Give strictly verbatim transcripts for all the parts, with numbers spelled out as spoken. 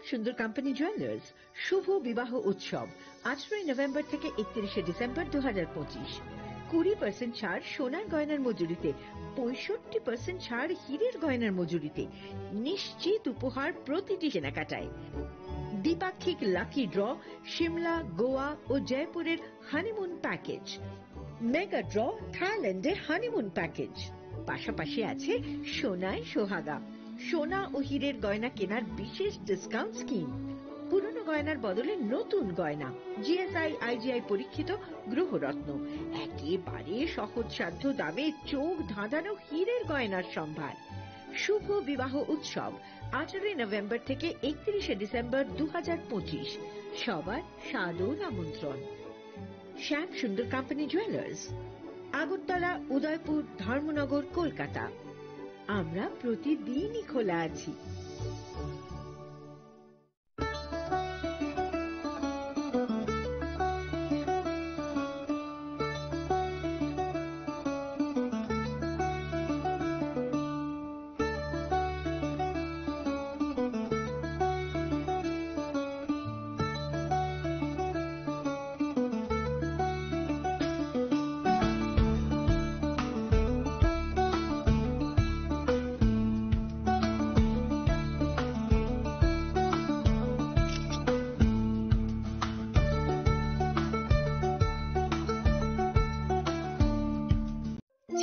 সুন্দর company jewellers শুভ বিবাহ উৎসব, আঠারোই নভেম্বর থেকে একত্রিশে ডিসেম্বর দু হাজার পঁচিশ। কুড়ি পার্সেন্ট ছাড় সোনার গয়নার মজুরিতে, পঁয়ষট্টি পার্সেন্ট ছাড় হীরের গয়নার মজুরিতে। নিশ্চিত উপহার প্রতিটি কেনাকাটায়। দ্বিপাক্ষিক লাকি ড্র, সিমলা, গোয়া ও জয়পুরের হানিমুন প্যাকেজ। মেগা ড্র, থাইল্যান্ডের হানিমুন প্যাকেজ। পাশাপাশি আছে সোনায় সোহাগা, সোনা ও হীরের গয়না কেনার বিশেষ ডিসকাউন্ট স্কিম। পুরনো গয়নার বদলে নতুন গয়না, জিএসআই, আইজিআই পরীক্ষিত গ্রহরত্ন, একেবারে সহজসাধ্য দামে চোখ ধাঁধানো হীরের গয়নার সম্ভার। শুভ বিবাহ উৎসব, আঠারোই নভেম্বর থেকে একত্রিশে ডিসেম্বর দু হাজার পঁচিশ। সবার সাদর আমন্ত্রণ। শ্যাম সুন্দর কোম্পানি জুয়েলার্স, আগরতলা, উদয়পুর, ধর্মনগর, কলকাতা। আমরা প্রতিদিনই খোলা আছি।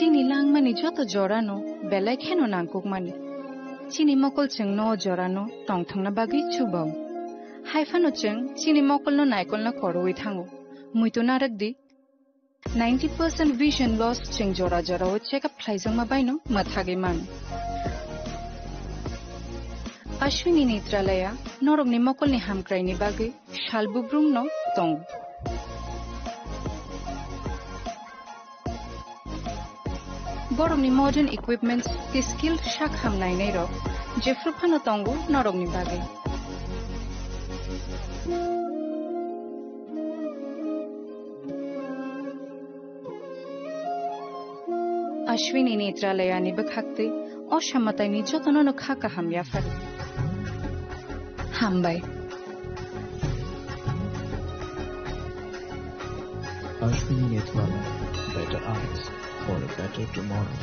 Chini langmani joto jorano belai kheno nangkukmani. Chini mokol chwngno o jorano tongthokna bagwi chubao. Haiphano chwng chini mokolno naikolna korwi thango. Muitu narwkdi. Ninety percent vision loss chwng jora jorao check up khlaijakma baino mwthagwi mano. Ashwini Netralaya norokni mokolni hamkraini bagwi sal bubrumno tongo. Borokni modern equipments tei skilled sak ham nainairok jephru phano tongo norokni bagwi. Ashwini Netralayani bwkhaktwi o samataini jotono no kha kaham yaphari. Hambai. Ashwini Netralaya, better eyes for a better tomorrow.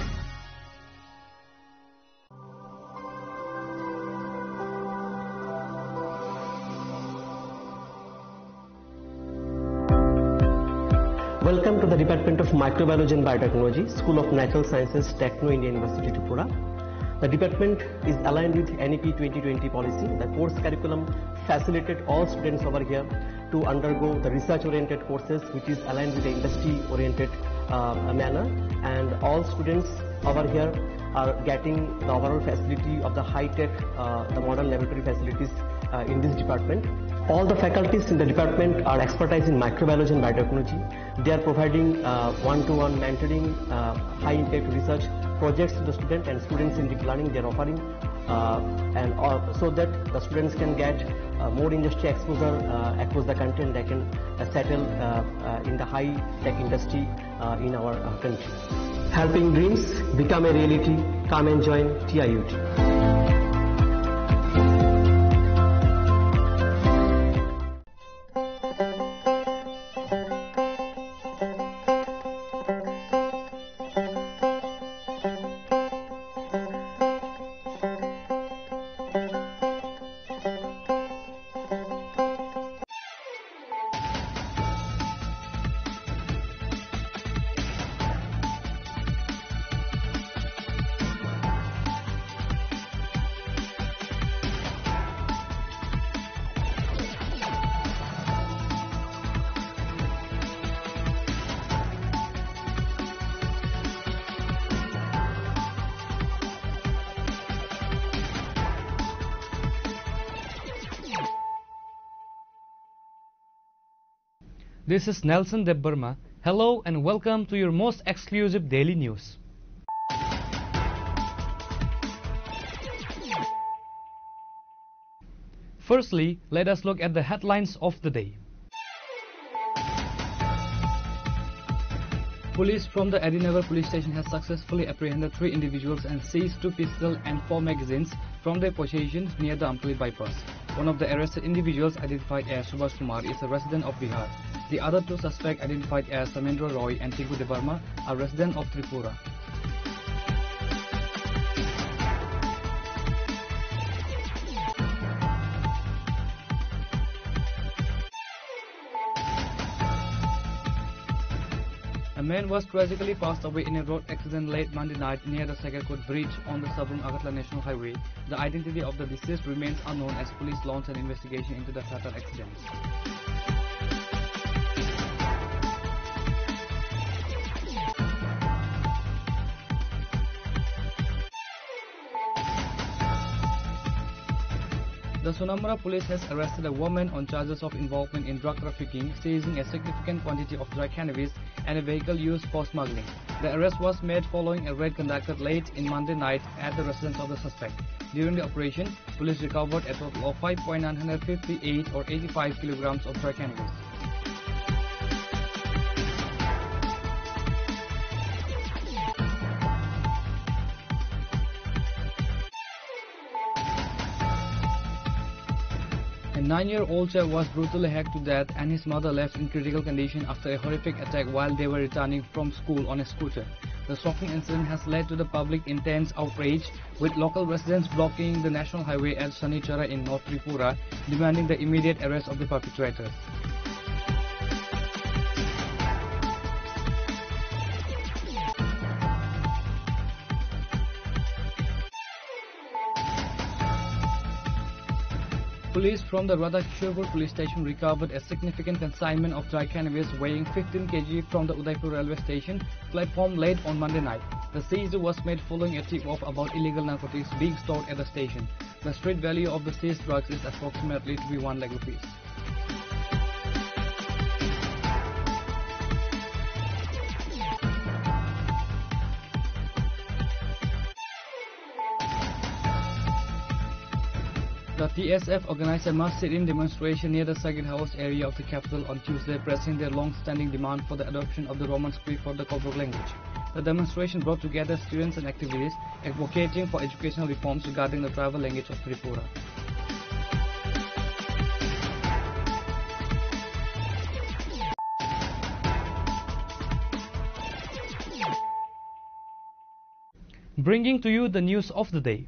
Welcome to the Department of Microbiology and Biotechnology, School of Natural Sciences, Techno India University, Tripura. The department is aligned with N E P twenty twenty policy. The course curriculum facilitate all students over here to undergo the research-oriented courses, which is aligned with the industry-oriented, uh, manner. And all students over here are getting the overall facility of the high-tech, uh, the modern laboratory facilities, uh, in this department. All the faculties in the department are expertise in microbiology and biotechnology. They are providing, uh, one-to-one mentoring, uh, high-impact research projects to the student, and student-centric learning they are offering, uh, and all, so that the students can get, uh, more industry exposure, uh, across the country, and they can, uh, settle, uh, uh, in the high-tech industry, uh, in our, uh, country. Helping dreams become a reality. Come and join T I U T. This is Nelson Debbarma. Hello and welcome to your most exclusive daily news. Firstly, let us look at the headlines of the day. Police from the Adinagar police station has successfully apprehended three individuals and seized two pistols and four magazines from their possession near the Amtali bypass. One of the arrested individuals, identified as Subhash Kumar, is a resident of Bihar. The other two suspects, identified as Samendra Roy and Tinku Debbarma, are resident of Tripura. A man was tragically passed away in a road accident late Monday night near the Sagarkot Bridge on the Sabroom Agartala National Highway. The identity of the deceased remains unknown as police launched an investigation into the fatal accident. The Sonamura police has arrested a woman on charges of involvement in drug trafficking, seizing a significant quantity of dry cannabis and a vehicle used for smuggling. The arrest was made following a raid conducted late in Monday night at the residence of the suspect. During the operation, police recovered a total of five point nine hundred fifty-eight or eighty-five kilograms of dry cannabis. A nine-year-old child was brutally hacked to death and his mother left in critical condition after a horrific attack while they were returning from school on a scooter. The shocking incident has led to the public intense outrage, with local residents blocking the national highway at Sanichara in North Tripura, demanding the immediate arrest of the perpetrators. Police from the Radhakishorpur police station recovered a significant consignment of dry cannabis weighing fifteen kilograms from the Udaipur railway station platform late on Monday night. The seizure was made following a tip-off about illegal narcotics being stored at the station. The street value of the seized drugs is approximately to be one lakh rupees. The T S F organized a mass sit-in demonstration near the Circuit House area of the capital on Tuesday, pressing their long-standing demand for the adoption of the Roman script for the Koborok language. The demonstration brought together students and activists advocating for educational reforms regarding the tribal language of Tripura. Bringing to you the news of the day.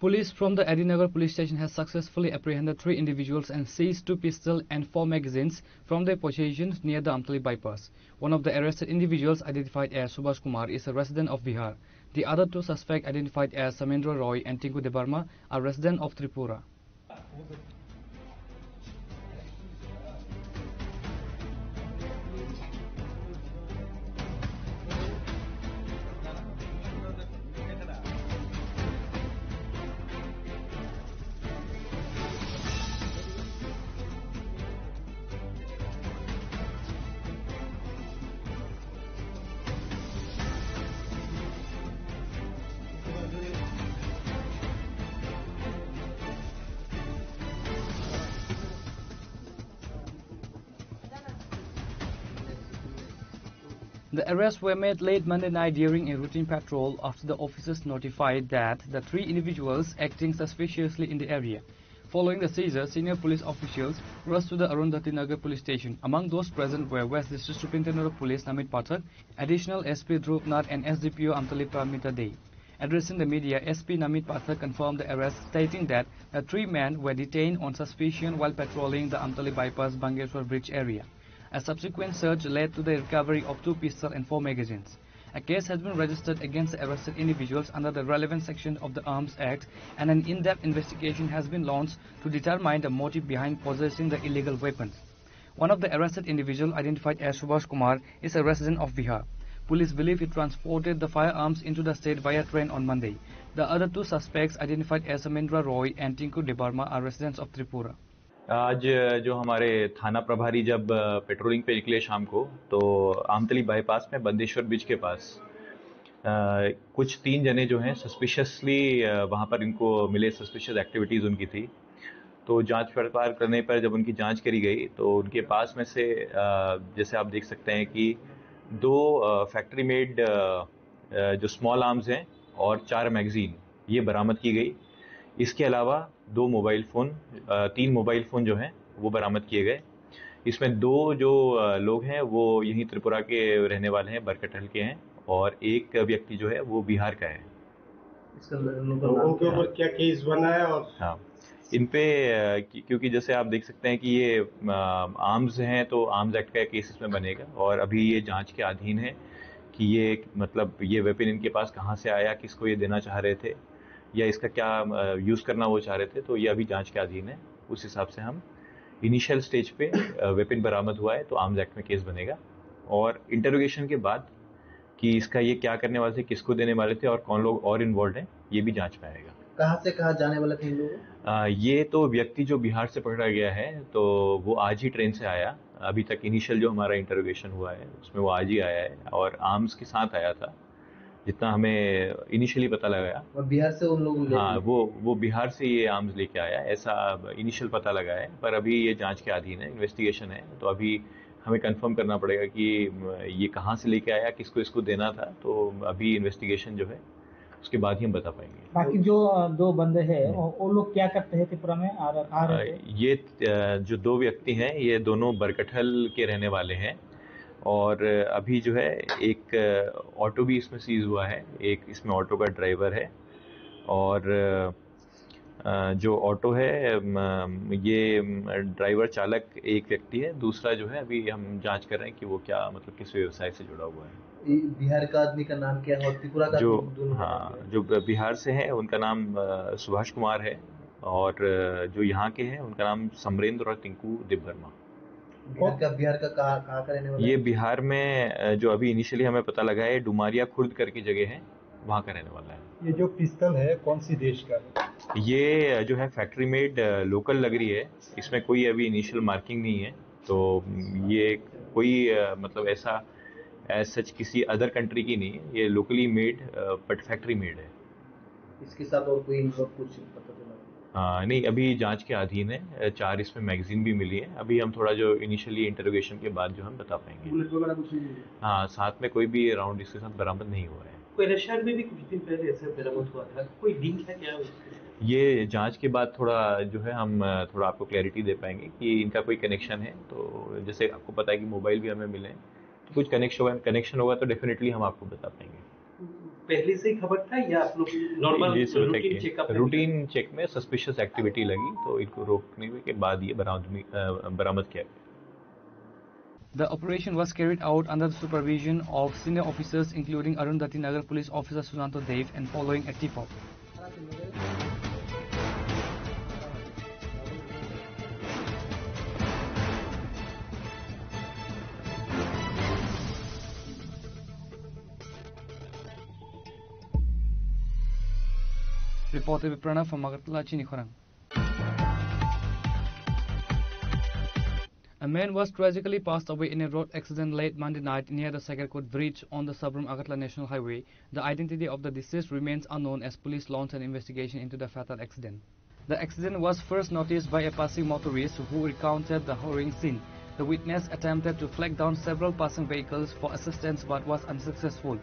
Police from the Adinagar police station has successfully apprehended three individuals and seized two pistols and four magazines from their possessions near the Amtali bypass. One of the arrested individuals, identified as Subhash Kumar, is a resident of Bihar. The other two suspects, identified as Samendra Roy and Tinku Debbarma, are resident of Tripura. The arrests were made late Monday night during a routine patrol after the officers notified that the three individuals acting suspiciously in the area. Following the seizure, senior police officials rushed to the Arundhati Nagar police station. Among those present were West District Superintendent of Police Namit Pathak, Additional S P Dhruv Nath and S D P O Amtali Pramita Dey. Addressing the media, S P Namit Pathak confirmed the arrest, stating that the three men were detained on suspicion while patrolling the Amtali Bypass Bangeshwar Bridge area. A subsequent search led to the recovery of two pistols and four magazines. A case has been registered against the arrested individuals under the relevant section of the Arms Act, and an in-depth investigation has been launched to determine the motive behind possessing the illegal weapons. One of the arrested individual, identified as Subhash Kumar, is a resident of Bihar. Police believe he transported the firearms into the state via train on Monday. The other two suspects, identified as Samendra Roy and Tinku Debbarma, are residents of Tripura. आज जो हमारे थाना प्रभारी जब, अ, पेट्रोलिंग पे निकले शाम को, तो आमतली बाईपास में बंदेश्वर ब्रिज के पास, अ, कुछ तीन जने जो हैं सस्पिशियसली, अ, वहाँ पर इनको मिले, सस्पिशियस एक्टिविटीज उनकी थी। तो जांच पड़ताल करने पर जब उनकी जांच करी गई, तो उनके पास में से, अ, जैसे आप देख सकते हैं कि दो, अ, फैक्ट्री मेड, अ, अ, जो स्मॉल आर्म्स हैं और चार मैगज़ीन, ये बरामद की गई। इसके अलावा दो मोबाइल फ़ोन, अ, तीन मोबाइल फ़ोन जो हैं, वो बरामद किए गए। इसमें दो जो, अ, लोग हैं, वो यहीं त्रिपुरा के रहने वाले हैं, बरकटहल के हैं, और एक व्यक्ति जो है, वो बिहार का है। इसका लोकल तो नाम उनके क्या है? ऊपर क्या केस बना है और हाँ, इन पे, अ, कि-, क्योंकि जैसे आप देख सकते हैं कि ये, अ, आर्म्स हैं, तो आर्म्स एक्ट का केस इसमें बनेगा, और अभी ये जांच के अधीन है कि ये, मतलब, ये वेपन इनके पास कहाँ से आया, किसको ये देना चाह रहे थे, या इसका क्या, अ, यूज़ करना वो चाह रहे थे, तो ये अभी जांच के अधीन है। उस हिसाब से हम इनिशियल स्टेज पे, अ, वेपन बरामद हुआ है, तो आर्म्स एक्ट में केस बनेगा, और इंटरोगेशन के बाद कि इसका ये क्या करने वाले थे, किसको देने वाले थे और कौन लोग और इन्वॉल्व हैं, ये भी जांच में आएगा। कहाँ से कहाँ जाने वाले थे इन लोग? अ, ये तो व्यक्ति जो बिहार से पकड़ा गया है, तो वो आज ही ट्रेन से आया। अभी तक इनिशियल जो हमारा इंटरोगेशन हुआ है, उसमें वो आज ही आया है और आर्म्स के साथ आया था, जितना हमें इनिशियली पता लगाया। और बिहार से उन लोग ले हाँ, वो, वो बिहार से ये आर्म्स लेके आया, ऐसा इनिशियल पता लगा है, पर अभी ये जांच के अधीन है, इन्वेस्टिगेशन है, तो अभी हमें कंफर्म करना पड़ेगा कि, अ, ये कहाँ से लेके आया, किसको इसको देना था, तो अभी इन्वेस्टिगेशन जो है, उसके बाद ही हम बता पाएंगे। बाकी जो, अ, दो बंदे हैं, हम्म। वो, वो लोग क्या करते हैं त्रिपुरा में और कहाँ अ, रहते हैं? ये, अ, जो दो व्यक्ति हैं, ये दोनों बरकठल के रहने वाले हैं और अभी जो है, एक, अ, ऑटो भी इसमें सीज हुआ है, एक इसमें ऑटो का ड्राइवर है और, अ, अ, जो ऑटो है, म, ये, म, ड्राइवर चालक एक व्यक्ति है, दूसरा जो है, अभी हम जांच कर रहे हैं कि वो क्या, मतलब, किस व्यवसाय से जुड़ा हुआ है। ये बिहार का आदमी का नाम क्या है और त्रिपुरा का जो, आदमी, दोनों का नाम हाँ, क्या है? जो ब-, बिहार से है, उनका नाम, अ, सुभाष कुमार है और, अ, जो यहाँ के हैं, उनका नाम समरेंद्र और टिंकू देबबर्मा। बिहार का, बिहार का कहाँ, कहाँ का रहने वाला ये है? बिहार में, अ, जो अभी इनिशियली हमें पता लगा है, डुमारिया खुर्द करके जगह है, वहाँ का रहने वाला है। ये जो पिस्तल है, कौन सी देश का है? ये, अ, जो है फैक्ट्री मेड, अ, लोकल लग रही है, इसमें कोई अभी इनिशियल मार्किंग नहीं है, तो, उम, ये कोई, अ, मतलब ऐसा, एज सच किसी अदर कंट्री की नहीं है, ये locally made, a, but factory made है। इसके साथ और कोई इनका कुछ पता चला? अ, नहीं, अभी जांच के अधीन है, अ, चार इसमें मैगजीन भी मिली है, अभी हम थोड़ा जो इनिशियली इंटरोगेशन के बाद जो हम बता पाएंगे। बुलेट वगैरह कुछ नहीं मिला? हाँ, साथ में कोई भी राउंड इसके साथ बरामद नहीं हुआ है। कोई रशिया में भी कुछ दिन पहले ऐसे बरामद हुआ था, कोई लिंक है क्या उसके? ये जांच के बाद थोड़ा जो है हम, अ, थोड़ा आपको क्लैरिटी दे पाएंगे कि इनका कोई कनेक्शन है। तो जैसे आपको पता है कि मोबाइल भी हमें मिले हैं, तो कुछ कनेक्शन होगा, कनेक्शन होगा तो डेफिनेटली हम आपको बता पाएंगे। पहले से ही खबर था या आप लोग नॉर्मल ये सब रूटीन बताइए। चेकअप में? रूटीन चेक में सस्पिशियस एक्टिविटी लगी तो इनको रोकने के बाद ये बरामद, अ, बरामद किया गया। The operation was carried out under the supervision of senior officers, including Arundhati Nagar Police Officer Susanto Dev, and following a tip-off. Reported by Pranav from Agartala, Chini Khorang. A man was tragically passed away in a road accident late Monday night near the Sakarkot Bridge on the Sabrum Agartala National Highway. The identity of the deceased remains unknown as police launched an investigation into the fatal accident. The accident was first noticed by a passing motorist who recounted the harrowing scene. The witness attempted to flag down several passing vehicles for assistance but was unsuccessful.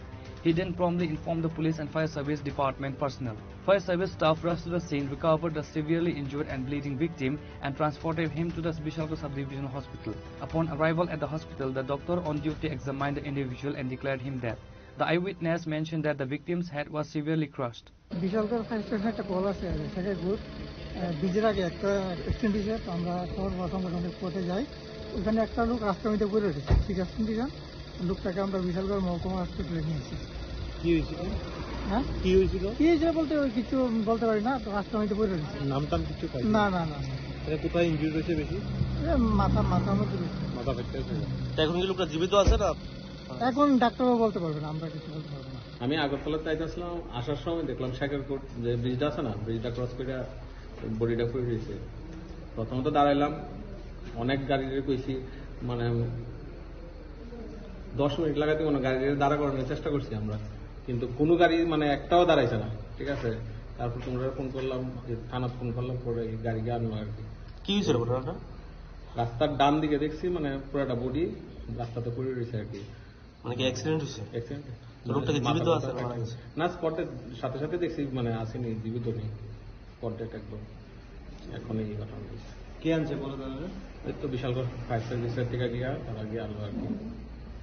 He then promptly informed the police and fire service department personnel. Fire service staff rushed to the scene, recovered the severely injured and bleeding victim, and transported him to the Bishalgarh Sub-Divisional Hospital. Upon arrival at the hospital, the doctor on duty examined the individual and declared him dead. The eyewitness mentioned that the victim's head was severely crushed. Bishalgarh fire স্টেশনে একটা কল আছে, সেটা গুড। আহ, ব্রিজের আগে একটা অ্যাক্সিডেন্ট হয়েছে, তো আমরা সর্বপ্রথম ওখানে স্পটে যাই। ওখানে একটা লোক রাস্তার মধ্যে পড়ে রয়েছে, সিরিয়াস কন্ডিশন। লোকটাকে আমরা বিশালগড় মহকুমা হসপিটালে নিয়ে আসি। কি হয়েছিল? হ্যাঁ? কি হয়েছিল? কি হয়েছিল বলতে ওই কিছু বলতে পারি না, তো রাস্তার মধ্যে পড়ে রয়েছে। নাম টাম কিছু পাই? না, না, না, না। এটা কোথায় ইনজুরি হয়েছে বেশি? এ, মাথা, মাথার মধ্যে রয়েছে। মাথা ফ্র্যাকচার হয়েছে। তা এখন কি লোকটা জীবিত আছে না? এখন ডাক্তারও বলতে পারবে না, আমরা কিছু বলতে পারবো না। আমি আগরতলা যাইতে আসলাম, আসার সময় দেখলাম শেখের কোট যে ব্রিজটা আছে না, ব্রিজটা ক্রস করে বডিটা পড়ে রয়েছে। প্রথমত দাঁড়াইলাম, অনেক গাড়িরে কইছি, মানে দশ মিনিট লাগাতে কোনো গাড়িরে দাঁড়া করানোর চেষ্টা করছি আমরা, কিন্তু কোনো গাড়ি মানে একটাও দাঁড়াইছে না, ঠিক আছে। তারপর তোমরা ফোন করলাম, এ, থানাত ফোন করলাম, পরে এই গাড়ি গিয়ে আনলো আর কি। কি হয়েছিল ঘটনাটা? রাস্তার ডান দিকে দেখছি, মানে, পুরাটা বডি রাস্তাতে পড়ে রয়েছে আর কি। মানে কি অ্যাক্সিডেন্ট হয়েছে? অ্যাক্সিডেন্ট। তো লোকটা কি জীবিত আছে না মারা গেছে? না, স্পটে সাথে সাথে দেখছি, মানে, আসেনি, জীবিত নেই, স্পট ডেড একদম। এখন এই ঘটনা হয়েছে। কে আনছে বলে জানা যায়? এই তো বিশালগড় ফায়ার সার্ভিসের থেকে গিয়া তারা গিয়ে আনলো আর কি।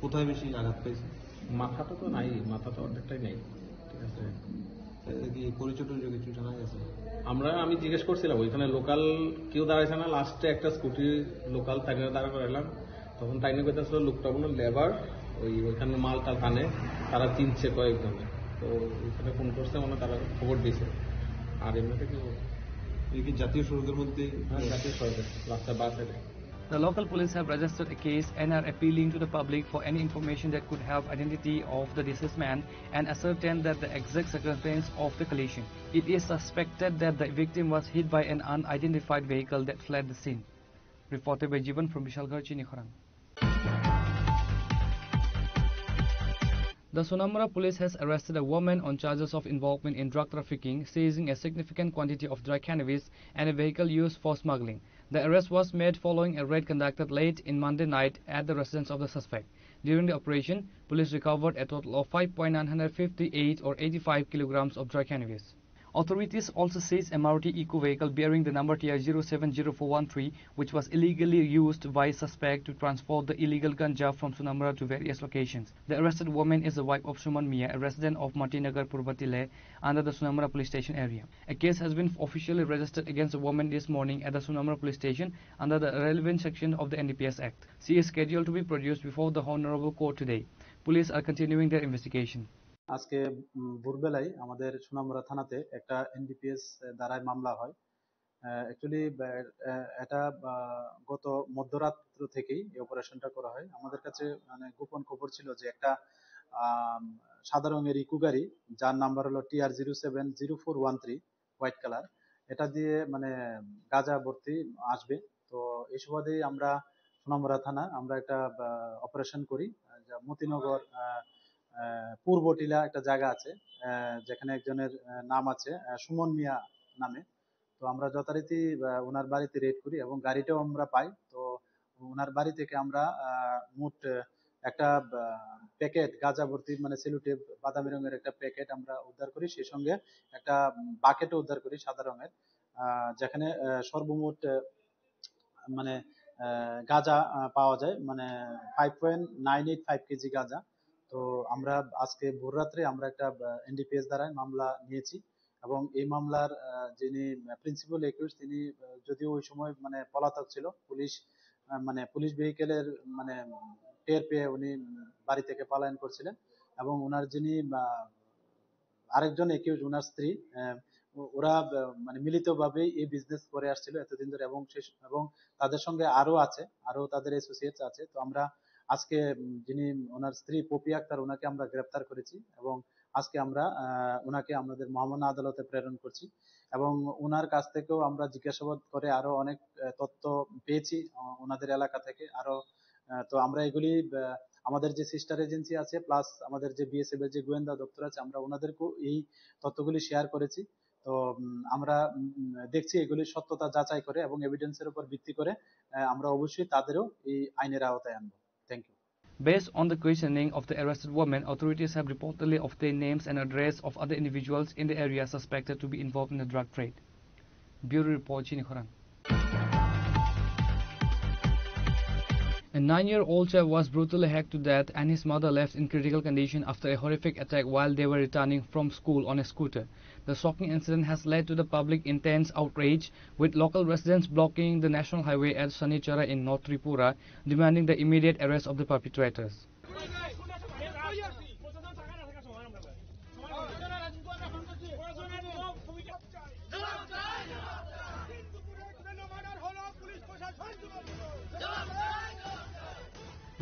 কোথায় বেশি আঘাত পেয়েছে? মাথাটা তো নাই, মাথা তো অর্ধেকটাই নেই, ঠিক আছে। এতে কি পরিচয় টরিচয় কিছু জানা গেছে? আমরা, আমি জিজ্ঞেস করছিলাম, ওইখানে লোকাল কেউ দাঁড়াইছে না, লাস্টে একটা স্কুটি লোকাল তাকে দাঁড়া করাইলাম। তখন তাই নিয়ে কইতেছিল লোকটা বলে লেবার, ওই ওইখানে মাল টাল আনে, তারা চিনছে কয়েকজনে। তো ওইখানে ফোন করছে, মানে তারা খবর দিছে। আর এমনিতে কি বলবো? এই কি জাতীয় সড়কের মধ্যে? হ্যাঁ, জাতীয় সড়কে, রাস্তার বাঁ সাইডে। The local police have registered a case and are appealing to the public for any information that could help identity of the deceased man and ascertain that the exact circumstance of the collision. It is suspected that the victim was hit by an unidentified vehicle that fled the scene. Reported by Jivan from Bishalgarh, Chinikhorang. The Sonamura police has arrested a woman on charges of involvement in drug trafficking, seizing a significant quantity of dry cannabis and a vehicle used for smuggling. The arrest was made following a raid conducted late in Monday night at the residence of the suspect. During the operation, police recovered a total of five point nine hundred fifty-eight or eighty-five kilograms of dry cannabis. Authorities also seized a Maruti Eeco vehicle bearing the number T R zero seven zero four one three, which was illegally used by suspect to transport the illegal ganja from Sonamura to various locations. The arrested woman is the wife of Suman Mia, a resident of Matinagar Purbatile, under the Sonamura police station area. A case has been officially registered against the woman this morning at the Sonamura police station under the relevant section of the N D P S Act. She is scheduled to be produced before the Honorable Court today. Police are continuing their investigation. আজকে, উম, ভোরবেলায় আমাদের সোনামুড়া থানাতে একটা এনডিপিএস ধারায় মামলা হয়। আহ, অ্যাকচুয়ালি, আহ, আহ, এটা, আহ, গত মধ্যরাত্র থেকেই এই অপারেশনটা করা হয়। আমাদের কাছে, মানে, গোপন খবর ছিল যে একটা, আম, সাদা রঙের ইকো গাড়ি, যার নাম্বার হলো TR zero seven zero four one three, white colour, এটা দিয়ে, মানে, গাঁজা ভর্তি আসবে। তো এই সুবাদেই আমরা সোনামুড়া থানা, আমরা একটা, আহ, অপারেশন করি, আহ, যা মতিনগর, আহ, আহ, পূর্ব টিলা একটা জায়গা আছে, আহ, যেখানে একজনের, আহ, নাম আছে, আহ, সুমন মিয়া নামে। তো আমরা যথারীতি, আহ, ওনার বাড়িতে রেড করি এবং গাড়িটাও আমরা পাই। তো ওনার বাড়ি থেকে আমরা, আহ, মোট, আহ, একটা, আহ, প্যাকেট গাঁজা ভর্তি, মানে, সেলুটেপ বাদামি রঙের একটা প্যাকেট আমরা উদ্ধার করি। সেই সঙ্গে একটা, উম, বাকেটও উদ্ধার করি সাদা রঙের, আহ, যেখানে, আহ, সর্বমোট, আহ, মানে, আহ, গাঁজা, আহ, পাওয়া যায়, মানে, five point nine eight five KG গাঁজা। তো আমরা আজকে ভোর রাত্রে আমরা একটা, আহ, এনডিপিএস ধারায় মামলা নিয়েছি এবং এই মামলার, আহ, যিনি প্রিন্সিপাল একিউজড, তিনি, আহ, যদিও ওই সময়, মানে, পলাতক ছিল, পুলিশ, আহ, মানে, পুলিশ ভেহিকেলের, মানে, টের পেয়ে উনি, উম, বাড়ি থেকে পলায়ন করছিলেন এবং ওনার যিনি, আহ, আরেকজন একিউজড, ওনার স্ত্রী, আহ, ও-, ওরা, আহ, মানে, মিলিতভাবেই এই বিজনেস করে আসছিল এতদিন ধরে এবং শেষ, এবং তাদের সঙ্গে আরো আছে, আরো তাদের অ্যাসোসিয়েটস আছে। তো আমরা আজকে, উম, যিনি ওনার স্ত্রী পপি আক্তার, ওনাকে আমরা গ্রেপ্তার করেছি এবং আজকে আমরা, আহ, ওনাকে আমাদের মহামান্য আদালতে প্রেরণ করছি এবং ওনার কাছ থেকেও আমরা জিজ্ঞাসাবাদ করে আরো অনেক, আহ, তথ্য পেয়েছি, আহ, ওনাদের এলাকা থেকে আরো। আহ, তো আমরা এগুলি, আহ, আমাদের যে সিস্টার এজেন্সি আছে, প্লাস আমাদের যে বিএসএফ এর যে গোয়েন্দা দপ্তর আছে, আমরা ওনাদেরকেও এই তথ্যগুলি শেয়ার করেছি। তো, উম, আমরা, উম, দেখছি এগুলির সত্যতা যাচাই করে এবং এভিডেন্সের উপর ভিত্তি করে, আহ, আমরা অবশ্যই তাদেরও এই আইনের আওতায় আনবো। Thank you. Based on the questioning of the arrested woman, authorities have reportedly obtained names and address of other individuals in the area suspected to be involved in the drug trade. Bureau Report, Chinikhorang. A nine-year-old child was brutally hacked to death and his mother left in critical condition after a horrific attack while they were returning from school on a scooter. The shocking incident has led to the public intense outrage, with local residents blocking the national highway at Sanichara in North Tripura, demanding the immediate arrest of the perpetrators.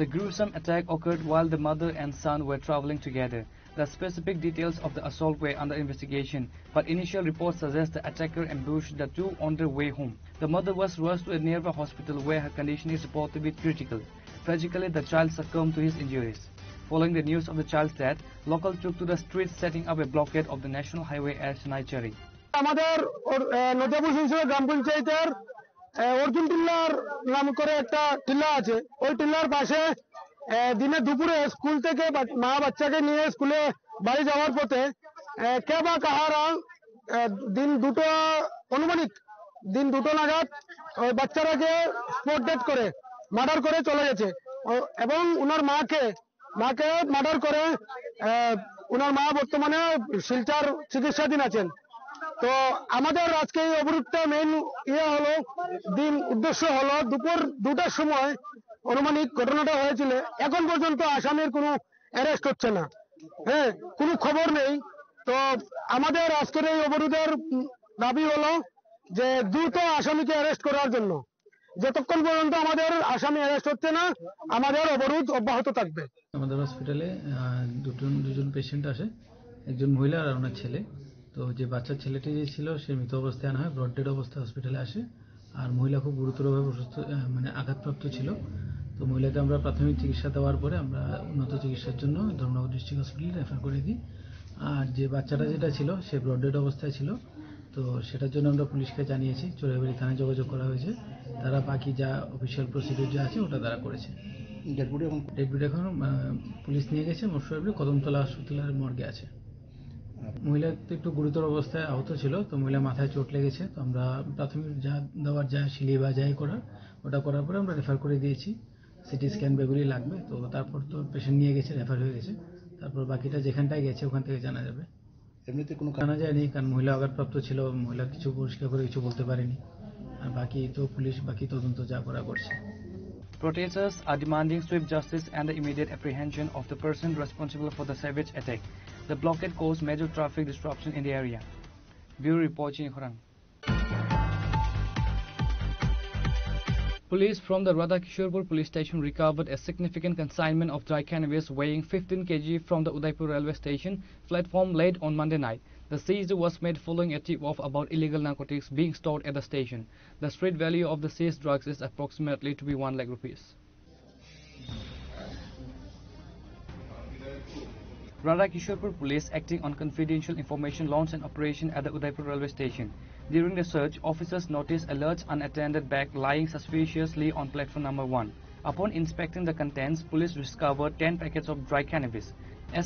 The gruesome attack occurred while the mother and son were traveling together. The specific details of the assault were under investigation, but initial reports suggest the attacker ambushed the two on their way home. The mother was rushed to a nearby hospital where her condition is reported to be critical. Tragically, the child succumbed to his injuries. Following the news of the child's death, locals took to the streets, setting up a blockade of the national highway at Sanichari. আমাদের ওর, আহ, নদিয়াপুর সিংসরা গ্রাম পঞ্চায়েতের, আহ, অর্জুন টিল্লার নাম করে একটা টিল্লা আছে। ওই টিল্লার পাশে, আহ, দিনে দুপুরে স্কুল থেকে বা-, মা বাচ্চাকে নিয়ে স্কুলে বাড়ি যাওয়ার পথে, আহ, কে বা কাহারা, আহ, দিন দুটো, আনুমানিক দিন দুটো নাগাদ ওই বাচ্চাটাকে স্পট ডেড করে, মার্ডার করে চলে গেছে। ও, এবং ওনার মাকে, মাকে মার্ডার করে, আহ, ওনার মা বর্তমানে শিলচর চিকিৎসাধীন আছেন। তো আমাদের আজকে এই অবরোধটা মেইন ইয়ে হলো, দিন উদ্দেশ্য হলো দুপুর দুটার সময় আনুমানিক ঘটনাটা হয়েছিল। এখন পর্যন্ত আসামির কোনো অ্যারেস্ট হচ্ছে না, হ্যাঁ, কোনো খবর নেই। তো আমাদের আজকের এই অবরোধের, উম, দাবি হলো যে দ্রুত আসামিকে অ্যারেস্ট করার জন্য। যতক্ষণ পর্যন্ত আমাদের আসামি অ্যারেস্ট হচ্ছে না, আমাদের অবরোধ অব্যাহত থাকবে। আমাদের হসপিটালে, আহ, দুজন, দুজন পেশেন্ট আসে, একজন মহিলা আর ওনার ছেলে। তো যে বাচ্চা ছেলেটি যে ছিল, সে মৃত অবস্থায় আনা হয়, ব্রড ডেড অবস্থায় হসপিটালে আসে। আর মহিলা খুব গুরুতরভাবে অসুস্থ, আহ, মানে আঘাতপ্রাপ্ত ছিল। তো মহিলাকে আমরা প্রাথমিক চিকিৎসা দেওয়ার পরে আমরা উন্নত চিকিৎসার জন্য ধর্মনগর ডিস্ট্রিক্ট হসপিটালে রেফার করে দিই। আর যে বাচ্চাটা যেটা ছিল, সে ব্রড ডেড অবস্থায় ছিল। তো সেটার জন্য আমরা পুলিশকে জানিয়েছি, চোরাইবাড়ি থানায় যোগাযোগ করা হয়েছে। তারা বাকি যা অফিসিয়াল প্রসিডিউর যা আছে, ওটা তারা করেছে। ডেড বডি এখন? ডেড বডি এখন, আহ, পুলিশ নিয়ে গেছে, মোস্ট প্রবাবলি কদমতলা হসপিটালের মর্গে আছে। মহিলা তো একটু গুরুতর অবস্থায় আহত ছিল, তো মহিলা মাথায় চোট লেগেছে। তো আমরা প্রাথমিক যা দেওয়ার, যা সিলি বা যাই করার, ওটা করার পরে আমরা রেফার করে দিয়েছি। সিটি স্ক্যান বেগুলি লাগবে, তো তারপর তো পেশেন্ট নিয়ে গেছে, রেফার হয়ে গেছে। তারপর বাকিটা যেখানটায় গেছে, ওখান থেকে জানা যাবে। এমনিতে কোনো জানা যায়নি, কারণ মহিলা আঘাতপ্রাপ্ত ছিল, মহিলা কিছু পরিষ্কার করে কিছু বলতে পারেনি। আর বাকি তো পুলিশ বাকি তদন্ত যা করা করছে। Protesters are demanding swift justice and the immediate apprehension of the person responsible for the savage attack. The blockade caused major traffic disruption in the area. Bureau report, Chini Khorang. Police from the Radhakishorpur police station recovered a significant consignment of dry cannabis weighing fifteen kilograms from the Udaipur railway station platform late on Monday night. The seizure was made following a tip-off about illegal narcotics being stored at the station. The street value of the seized drugs is approximately to be one lakh rupees. Radha Kishorpur police, acting on confidential information, launched an operation at the Udaipur railway station. During the search, officers noticed a large unattended bag lying suspiciously on platform number one. Upon inspecting the contents, police discovered ten packets of dry cannabis.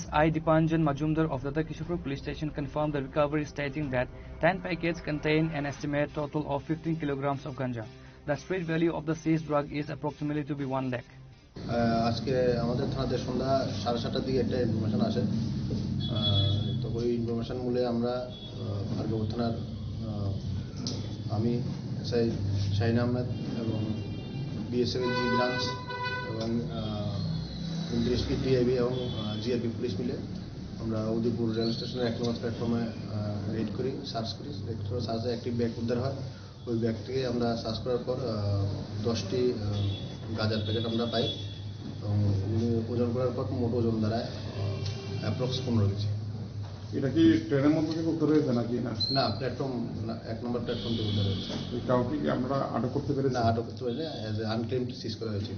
S I Dipanjan Majumdar of Radha Kishorpur police station confirmed the recovery, stating that ten packets contain an estimated total of fifteen kilograms of ganja. The street value of the seized drug is approximately to be one lakh. আহ, আজকে আমাদের থানাতে সন্ধ্যা সাড়ে সাতটার দিকে একটা ইনফরমেশন আসে। আহ, তো ওই ইনফরমেশন মূলে আমরা, আহ, ভার্গবপুর থানার, আহ, আমি এসআই শাহিন আহমেদ এবং বিএসএফ এর জি ব্রাঞ্চ এবং, আহ, উনত্রিশ টি টিআইবি এবং, আহ, জিআরপি পুলিশ মিলে আমরা উদয়পুর রেল স্টেশনের এক নম্বর প্ল্যাটফর্মে, আহ, রেড করি, সার্চ করি। রেড করে সার্চে একটি ব্যাগ উদ্ধার হয়। ওই ব্যাগ থেকে আমরা সার্চ করার পর, আহ, দশটি, আহ, গাঁজার প্যাকেট আমরা পাই এবং ওজন করার পর মোট ওজন দাঁড়ায়, আহ, অ্যাপ্রক্স পনেরো কেজি। এটা কি ট্রেনের মধ্যে থেকে উদ্ধার হয়েছে নাকি না? না, প্ল্যাটফর্ম, না, এক নম্বর প্ল্যাটফর্ম থেকে উদ্ধার হয়েছে। এই কাউকে কি আপনারা আটক করতে পেরেছেন? না, আটক করতে পারিনি, অ্যাজ এ আনক্লেমড সিজ করা হয়েছে।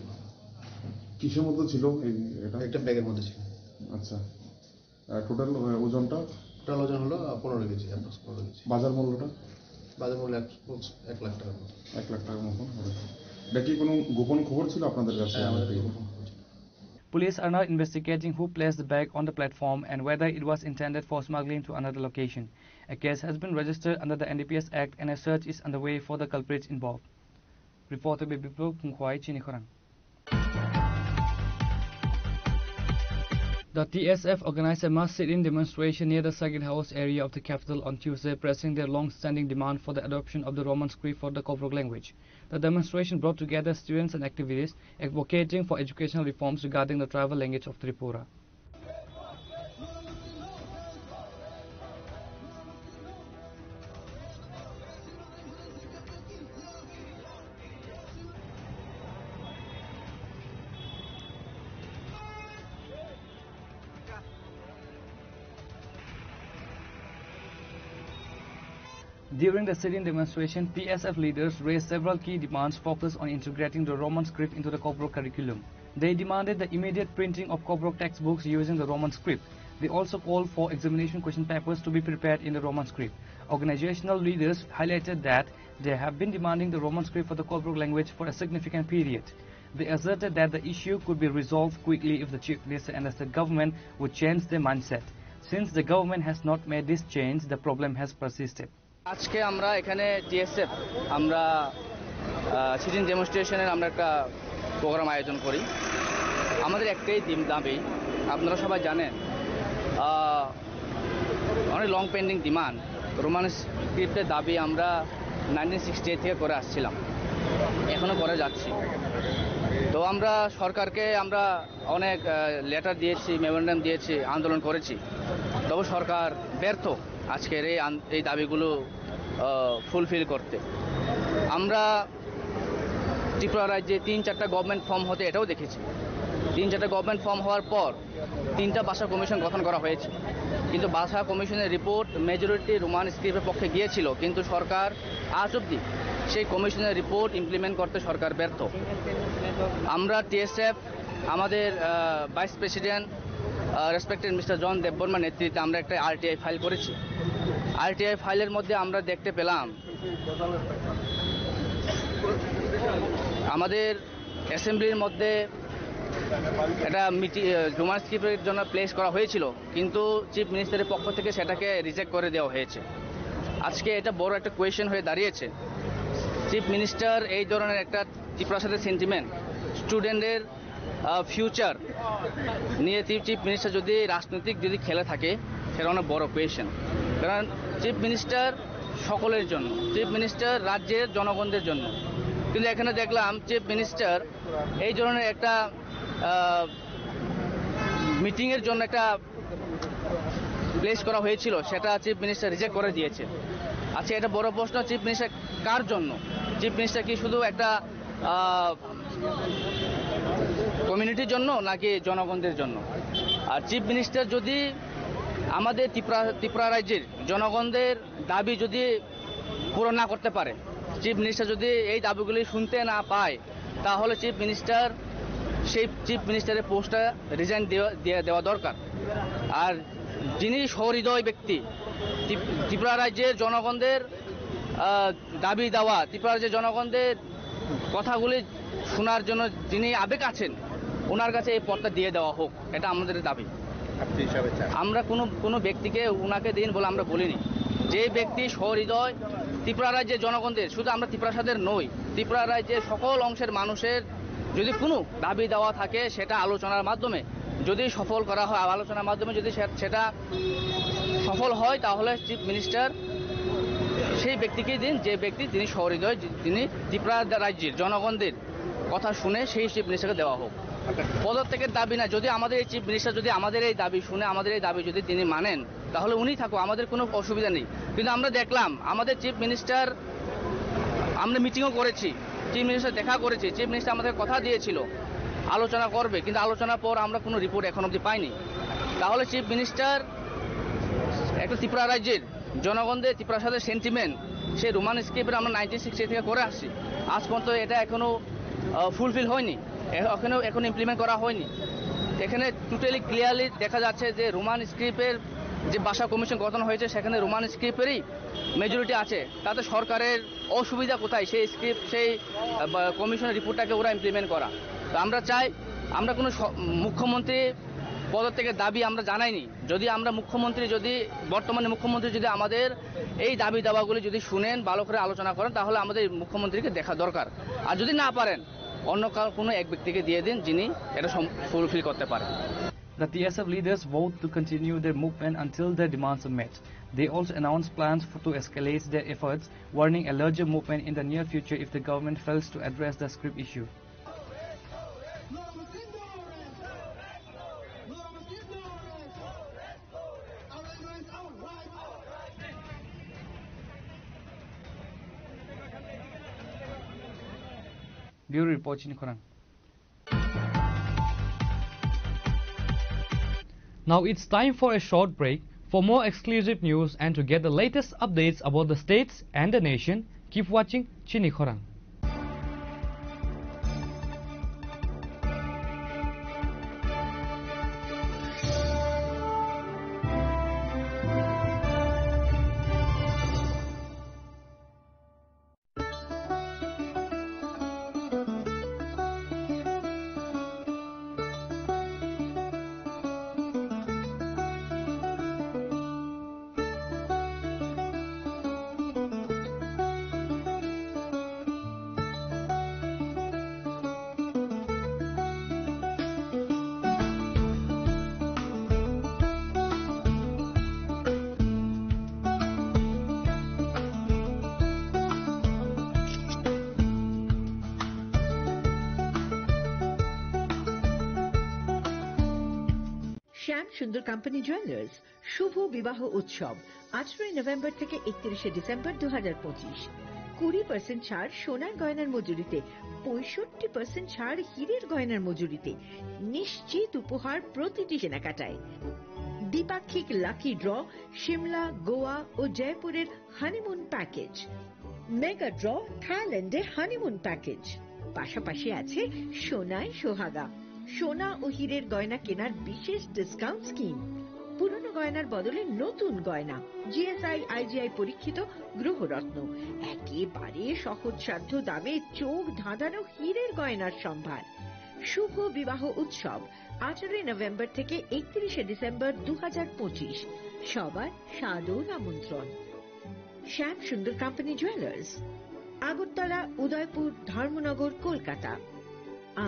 কিসের মধ্যে ছিল এই, এটা? একটা ব্যাগের মধ্যে ছিল। আচ্ছা। আহ, টোটাল, আহ, ওজনটা? টোটাল ওজন হলো, আহ, পনেরো কেজি, অ্যাপ্রক্স পনেরো কেজি। বাজার মূল্যটা? বাজার মূল্য এক, এক লাখ টাকার মতো। এক লাখ টাকার মতন হবে। এটা কি কোনো গোপন খবর ছিল আপনাদের কাছে? হ্যাঁ, আমাদের গোপন খবর ছিল। Police are now investigating who placed the bag on the platform and whether it was intended for smuggling to another location. A case has been registered under the N D P S Act and a search is underway for the culprits involved. Reporter Biplab Phungkhwai, Chini Khorang. The T S F organized a mass sit-in demonstration near the Circuit House area of the capital on Tuesday, pressing their long-standing demand for the adoption of the Roman script for the Koborok language. The demonstration brought together students and activists advocating for educational reforms regarding the tribal language of Tripura. During the sit-in demonstration, T S F leaders raised several key demands focused on integrating the Roman script into the Koborok curriculum. They demanded the immediate printing of Koborok textbooks using the Roman script. They also called for examination question papers to be prepared in the Roman script. Organizational leaders highlighted that they have been demanding the Roman script for the Kobruk language for a significant period. They asserted that the issue could be resolved quickly if the Chief Minister and the state government would change their mindset. Since the government has not made this change, the problem has persisted. আজকে আমরা এখানে টিএসএফ, আমরা সিটিং ডেমনস্ট্রেশনের আমরা একটা প্রোগ্রাম আয়োজন করি। আমাদের একটাই দিম- দাবি, আপনারা সবাই জানেন, আহ, অনেক লং পেন্ডিং ডিমান্ড। রোমান স্ক্রিপ্টের দাবি আমরা নাইনটিন সিক্সটি এইট থেকে করে আসছিলাম, এখনও করে যাচ্ছি। তো আমরা সরকারকে আমরা অনেক লেটার দিয়েছি, মেমোরেন্ডাম দিয়েছি, আন্দোলন করেছি, তবু সরকার ব্যর্থ আজকের এই আন- এই দাবিগুলো ফুলফিল করতে। আমরা ত্রিপুরা রাজ্যে তিন চারটা গভর্নমেন্ট ফর্ম হতে এটাও দেখেছি। তিন চারটা গভর্নমেন্ট ফর্ম হওয়ার পর তিনটা ভাষা কমিশন গঠন করা হয়েছে, কিন্তু ভাষা কমিশনের রিপোর্ট মেজরিটি রোমান স্ক্রিপ্টের পক্ষে গিয়েছিল, কিন্তু সরকার আজ অবধি সেই কমিশনের রিপোর্ট ইমপ্লিমেন্ট করতে সরকার ব্যর্থ। আমরা টিএসএফ, আমাদের vice president respected mister John দেববর্মার নেতৃত্বে আমরা একটা আরটিআই ফাইল করেছি। আরটিআই ফাইলের মধ্যে আমরা দেখতে পেলাম আমাদের অ্যাসেম্বলির মধ্যে একটা মিটি- আহ, রোমান স্ক্রিপ্টের জন্য প্লেস করা হয়েছিল, কিন্তু চিফ মিনিস্টারের পক্ষ থেকে সেটাকে রিজেক্ট করে দেওয়া হয়েছে। আজকে এটা বড় একটা কোয়েশ্চেন হয়ে দাঁড়িয়েছে। চিফ মিনিস্টার এই ধরনের একটা ত্রিপুরার সাথে সেন্টিমেন্ট, স্টুডেন্টের ফিউচার নিয়ে চিফ মিনিস্টার যদি রাজনৈতিক যদি খেলে থাকে, সেটা অনেক বড় কোয়েশ্চেন। কারণ চিফ মিনিস্টার সকলের জন্য, চিফ মিনিস্টার রাজ্যের জনগণদের জন্য। কিন্তু এখানে দেখলাম চিফ মিনিস্টার এই ধরনের একটা মিটিংয়ের জন্য একটা প্লেস করা হয়েছিল, সেটা চিফ মিনিস্টার রিজেক্ট করে দিয়েছে। আচ্ছা, এটা বড় প্রশ্ন, চিফ মিনিস্টার কার জন্য? চিফ মিনিস্টার কি শুধু একটা কমিউনিটির জন্য নাকি জনগণদের জন্য? আর চিফ মিনিস্টার যদি আমাদের ত্রিপুরা ত্রিপুরা রাজ্যের জনগণদের দাবি যদি পূরণ না করতে পারে, চিফ মিনিস্টার যদি এই দাবিগুলি শুনতে না পায়, তাহলে চিফ মিনিস্টার সেই চিফ মিনিস্টারের পোস্টটা রিজাইন দেওয়া দিয়ে দেওয়া দরকার। আর যিনি সহৃদয় ব্যক্তি, ত্রিপ- ত্রিপুরা রাজ্যের জনগণদের আহ, দাবি দাওয়া, ত্রিপুরা রাজ্যের জনগণদের কথাগুলি শোনার জন্য যিনি আবেগ আছেন, ওনার কাছে এই পদটা দিয়ে দেওয়া হোক, এটা আমাদের দাবি। আপনি হিসাবে চান? আমরা কোনো কোনো ব্যক্তিকে ওনাকে দিন বলে আমরা বলিনি। যে ব্যক্তি সহৃদয় ত্রিপুরা রাজ্যের জনগণদের, শুধু আমরা ত্রিপুরা সাদের নই, ত্রিপুরা রাজ্যের সকল অংশের মানুষের যদি কোনো দাবি দাওয়া থাকে, সেটা আলোচনার মাধ্যমে যদি সফল করা হয়, আলোচনার মাধ্যমে যদি সে- সেটা সফল হয়, তাহলে চিফ মিনিস্টার সেই ব্যক্তিকেই দিন, যে ব্যক্তি তিনি সহৃদয়, যিনি ত্রিপুরা রাজ্যের জনগণদের কথা শুনে সেই চিফ মিনিস্টারকে দেওয়া হোক। পদত্যাগের দাবি না, যদি আমাদের এই চিফ মিনিস্টার যদি আমাদের এই দাবি শুনে, আমাদের এই দাবি যদি তিনি মানেন, তাহলে উনি থাকুক, আমাদের কোনো অসুবিধা নেই। কিন্তু আমরা দেখলাম আমাদের চিফ মিনিস্টার, আমরা মিটিংও করেছি, চিফ মিনিস্টার দেখা করেছি, চিফ মিনিস্টার আমাদের কথা দিয়েছিল আলোচনা করবে, কিন্তু আলোচনার পর আমরা কোনো রিপোর্ট এখন অবধি পাইনি। তাহলে চিফ মিনিস্টার একটা ত্রিপুরা রাজ্যের জনগণদের, ত্রিপুরার সাথে সেন্টিমেন্ট, সেই রোমান স্ক্রিপ্টের আমরা নাইনটিন সিক্সটি থেকে করে আসছি, আজ পর্যন্ত এটা এখনো ফুলফিল হয়নি, এ- এখনো এখন ইমপ্লিমেন্ট করা হয়নি। এখানে টোটালি ক্লিয়ারলি দেখা যাচ্ছে যে রোমান স্ক্রিপ্টের যে ভাষা কমিশন গঠন হয়েছে, সেখানে রোমান স্ক্রিপ্টেরই মেজরিটি আছে, তাতে সরকারের অসুবিধা কোথায়? সেই স্ক্রিপ্ট, সেই কমিশনের রিপোর্টটাকে ওরা ইমপ্লিমেন্ট করা। তো আমরা চাই, আমরা কোনো স- মুখ্যমন্ত্রী পদত্যাগের দাবি আমরা জানাইনি। যদি আমরা মুখ্যমন্ত্রী, যদি বর্তমানে মুখ্যমন্ত্রী যদি আমাদের এই দাবি দাওয়াগুলি যদি শুনেন, ভালো করে আলোচনা করেন, তাহলে আমাদের মুখ্যমন্ত্রীকে দেখা দরকার। আর যদি না পারেন, অন্য কারো কোনো এক ব্যক্তিকে দিয়ে দিন, যিনি এটা ফুলফিল করতে পারেন। The T S F leaders vowed to continue their movement until their demands are met. They also announced plans for, to escalate their efforts, warning a larger movement in the near future if the government fails to address the script issue. Bureau Report, Chini Khorang. Now it's time for a short break. For more exclusive news and to get the latest updates about the states and the nation, keep watching Chini Khorang. শ্যাম সুন্দর company jewellers, শুভ বিবাহ উৎসব, আঠারোই নভেম্বর থেকে একত্রিশে ডিসেম্বর দু হাজার পঁচিশ। কুড়ি পার্সেন্ট ছাড় সোনার গয়নার মজুরিতে, পঁয়ষট্টি পার্সেন্ট ছাড় হীরের গয়নার মজুরিতে, নিশ্চিত উপহার প্রতিটি কেনাকাটায়। দ্বিপাক্ষিক লাকি ড্র, সিমলা, গোয়া ও জয়পুরের হানিমুন প্যাকেজ। মেগা ড্র, থাইল্যান্ডে হানিমুন প্যাকেজ। পাশাপাশি আছে সোনায় সোহাগা, সোনা ও হীরের গয়না কেনার বিশেষ ডিসকাউন্ট স্কিম। পুরনো গয়নার বদলে নতুন গয়না, জিএসআই, আইজিআই পরীক্ষিত গ্রহরত্ন, একেবারে সহজসাধ্য দামে চোখ ধাঁধানো হীরের গয়নার সম্ভার। শুভ বিবাহ উৎসব, আঠারোই নভেম্বর থেকে একত্রিশে ডিসেম্বর দু হাজার পঁচিশ। সবার সাদর আমন্ত্রণ। শ্যাম সুন্দর কোম্পানি জুয়েলার্স, আগরতলা, উদয়পুর, ধর্মনগর, কলকাতা।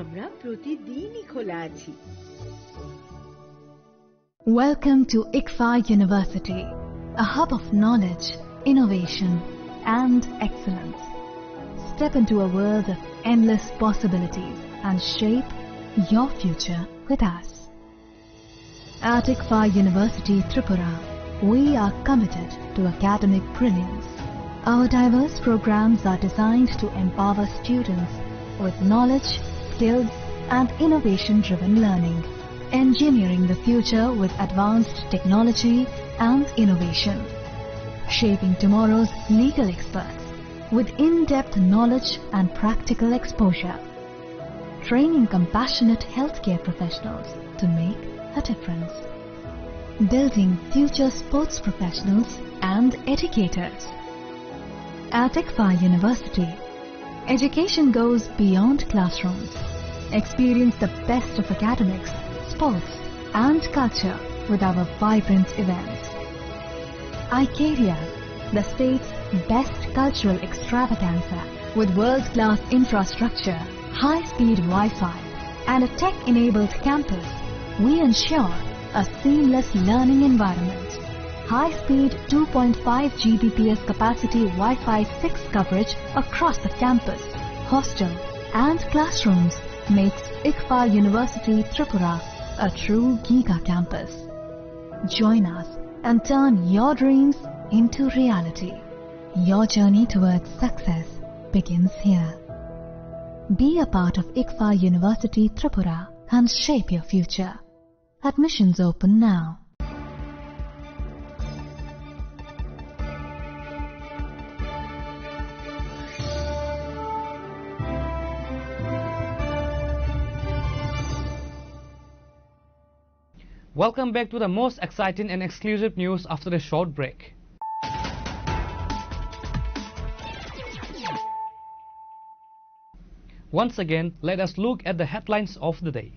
আমরা প্রতিদিনই খোলা আছি। Welcome to ICFA University, a hub of knowledge, innovation, and excellence. Step into a world of endless possibilities and shape your future with us. At ICFA University Tripura, we are committed to academic brilliance. Our diverse programs are designed to empower students with knowledge, skills, and innovation-driven learning, engineering the future with advanced technology and innovation, shaping tomorrow's legal experts with in-depth knowledge and practical exposure, training compassionate healthcare professionals to make a difference, building future sports professionals and educators. At ICFA University, education goes beyond classrooms. Experience the best of academics, sports, and culture with our vibrant events. Icaria, the state's best cultural extravaganza, with world-class infrastructure, high-speed Wi-Fi, and a tech-enabled campus, we ensure a seamless learning environment. High-speed two point five G B P S capacity Wi-Fi six coverage across the campus, hostel, and classrooms makes ICFA University Tripura a true giga campus. Join us and turn your dreams into reality. Your journey towards success begins here. Be a part of ICFA University Tripura and shape your future. Admissions open now. Welcome back to the most exciting and exclusive news after a short break. Once again, let us look at the headlines of the day.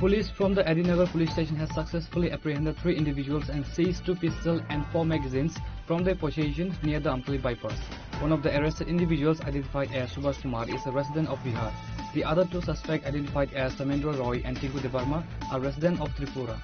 Police from the Adinagar police station has successfully apprehended three individuals and seized two pistols and four magazines from their possession near the Amtali bypass. One of the arrested individuals, identified as Subhash Kumar, is a resident of Bihar. The other two suspects, identified as Samendra Roy and Tinku Debbarma, are resident of Tripura.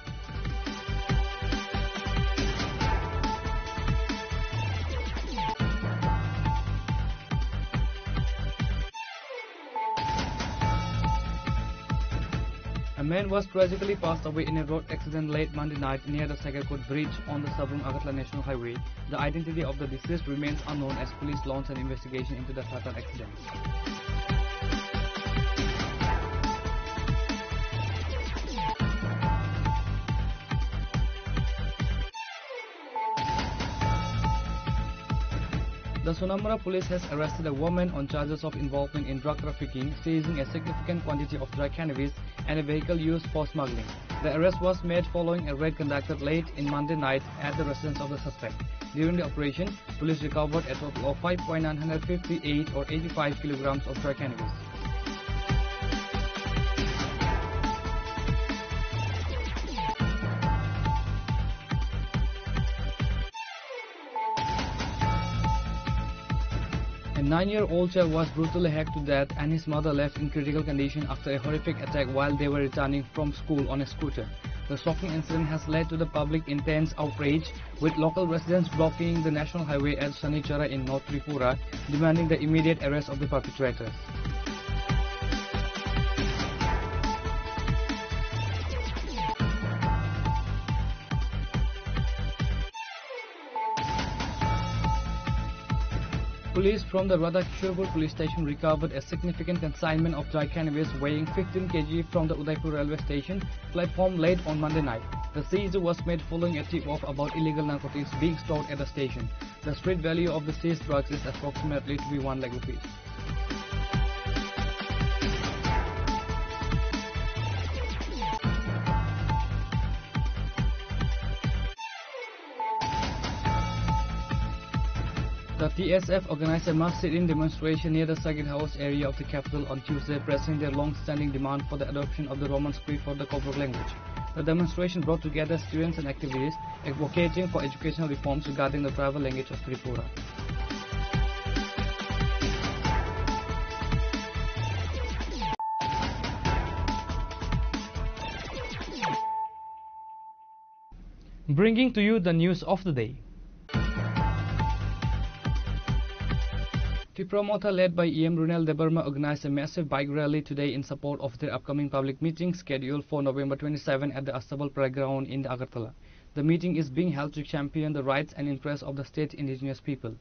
A man was tragically passed away in a road accident late Monday night near the Sakarkot Bridge on the Sabroom Agartala National Highway. The identity of the deceased remains unknown as police launch an investigation into the fatal accident. The Sonamura police has arrested a woman on charges of involvement in drug trafficking, seizing a significant quantity of dry cannabis and a vehicle used for smuggling. The arrest was made following a raid conducted late in Monday night at the residence of the suspect. During the operation, police recovered a total of five point nine hundred fifty-eight or eighty-five kilograms of dry cannabis. A nine-year-old child was brutally hacked to death and his mother left in critical condition after a horrific attack while they were returning from school on a scooter. The shocking incident has led to the public intense outrage, with local residents blocking the national highway at Sanichara in North Tripura, demanding the immediate arrest of the perpetrators. Police from the Radhakishorpur police station recovered a significant consignment of dry cannabis weighing fifteen kilograms from the Udaipur railway station platform late on Monday night. The seizure was made following a tip-off about illegal narcotics being stored at the station. The street value of the seized drugs is approximately to be one lakh rupees. The T S F organized a mass sit-in demonstration near the Circuit House area of the capital on Tuesday, pressing their long-standing demand for the adoption of the Roman script for the Koborok language. The demonstration brought together students and activities advocating for educational reforms regarding the tribal language of Tripura. Bringing to you the news of the day. Tipra Motha, led by E M Runel Debbarma, organized a massive bike rally today in support of their upcoming public meeting scheduled for November twenty-seven at the Astabal Playground in the Agartala. The meeting is being held to champion the rights and interests of the state indigenous people.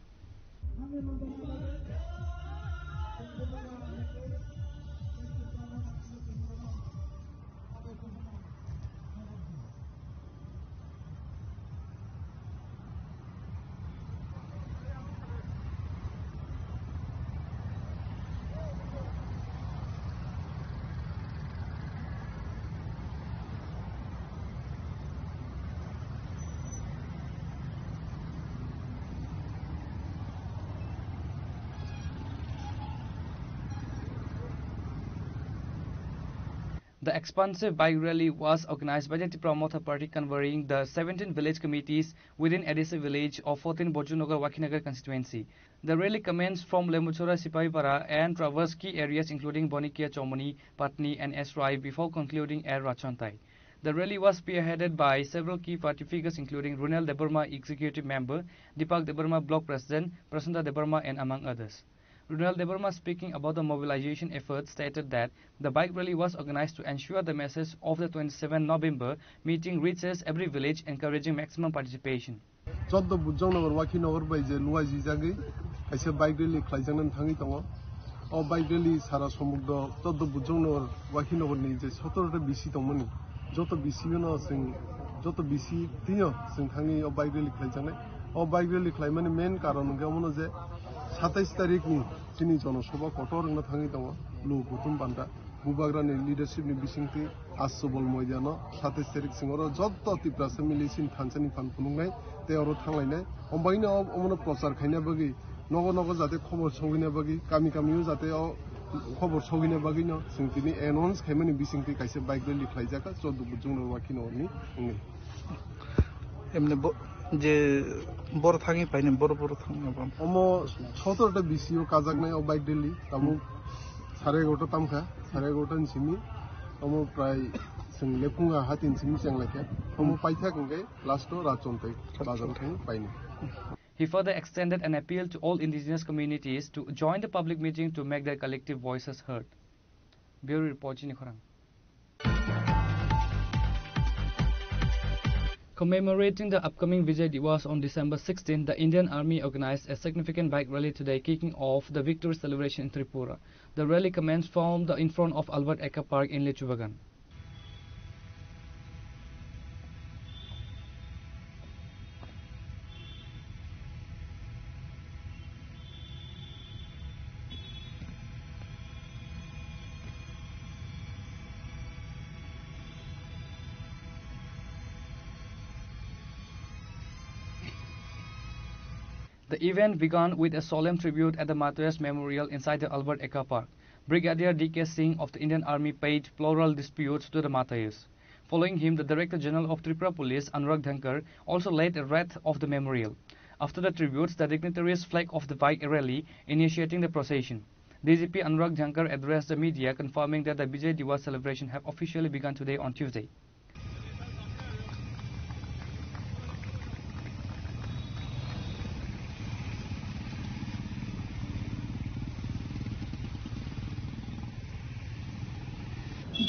The expansive bike rally was organized by the Tipra Motha Party, convening the seventeen village committees within A D C village of fourteen Bojongnagar Wakhinagar constituency. The rally commenced from Lembuchhara Sipaipara and traversed key areas including Bonikia Chomoni, Patni and Esrai before concluding at Rachontai. The rally was spearheaded by several key party figures including Runel Debbarma, Executive Member, Deepak Debbarma, Block President, Prasanta Debbarma and among others. Runel Debbarma, speaking about the mobilization efforts, stated that the bike rally was organized to ensure the message of the twenty-seven November meeting reaches every village, encouraging maximum participation. Choddo Bujongnagar, Wakhinagar bai je luai jijagwi kaisa bike rally khlaijaknani thangwi tongo. O bike rally sara somudro choddo Bujongnagar, Wakhinagar ni je sotoro ta B C tongmani, joto B C no chwng, joto B C tino chwng thangwi o bike rally khlaijaknai. O bike rally khlaimani main karon hwnkhe omono je satais tarikh ni chini jonosabha kotor wngna thangwi tongo, luo kuthum panda. Bubagrani leadership ni bisingtwi Astabal moidano satais tarik singoro joto Tiprasa mili chini thansa ni phan phunuknai tei oro thanglainai. Ombaino omono prochar khaina bagwi nogo nogo jate khobor sogwina bagwi, kami kamio jate o khobor sogwina bagwino chwng tini announce khaimani bisingtwi kaisa bike rally khlaijak kha, choddo Bujongnagar Wakhinagar ni wngwi. Emne bo-, je boro thangwi paini, boro, boro thangwi abo. Omo sotoro ta B C o kajaknai o bike rally, tabuk sare egarota tamkha, sare egarota ni simi, omo prai chwng lephunga hati ni simi chenglaikha, omo paithak hwnkhe last o Rachontai bazar thangwi paini. He further extended an appeal to all indigenous communities to join the public meeting to make their collective voices heard. Bureau Report, Chini Khorang. Commemorating the upcoming Vijay Diwas on December sixteen, the Indian Army organized a significant bike rally today, kicking off the victory celebration in Tripura. The rally commenced from the, in front of Albert Ekka Park in Lichubagan. The event began with a solemn tribute at the Martyrs Memorial inside the Albert Ekka Park. Brigadier D K Singh of the Indian Army paid floral tributes to the martyrs. Following him, the Director General of Tripura Police, Anurag Dhankar, also led a wreath of the memorial. After the tributes, the dignitaries flagged off the bike rally, initiating the procession. D G P Anurag Dhankar addressed the media, confirming that the Vijay Diwas celebration have officially begun today on Tuesday.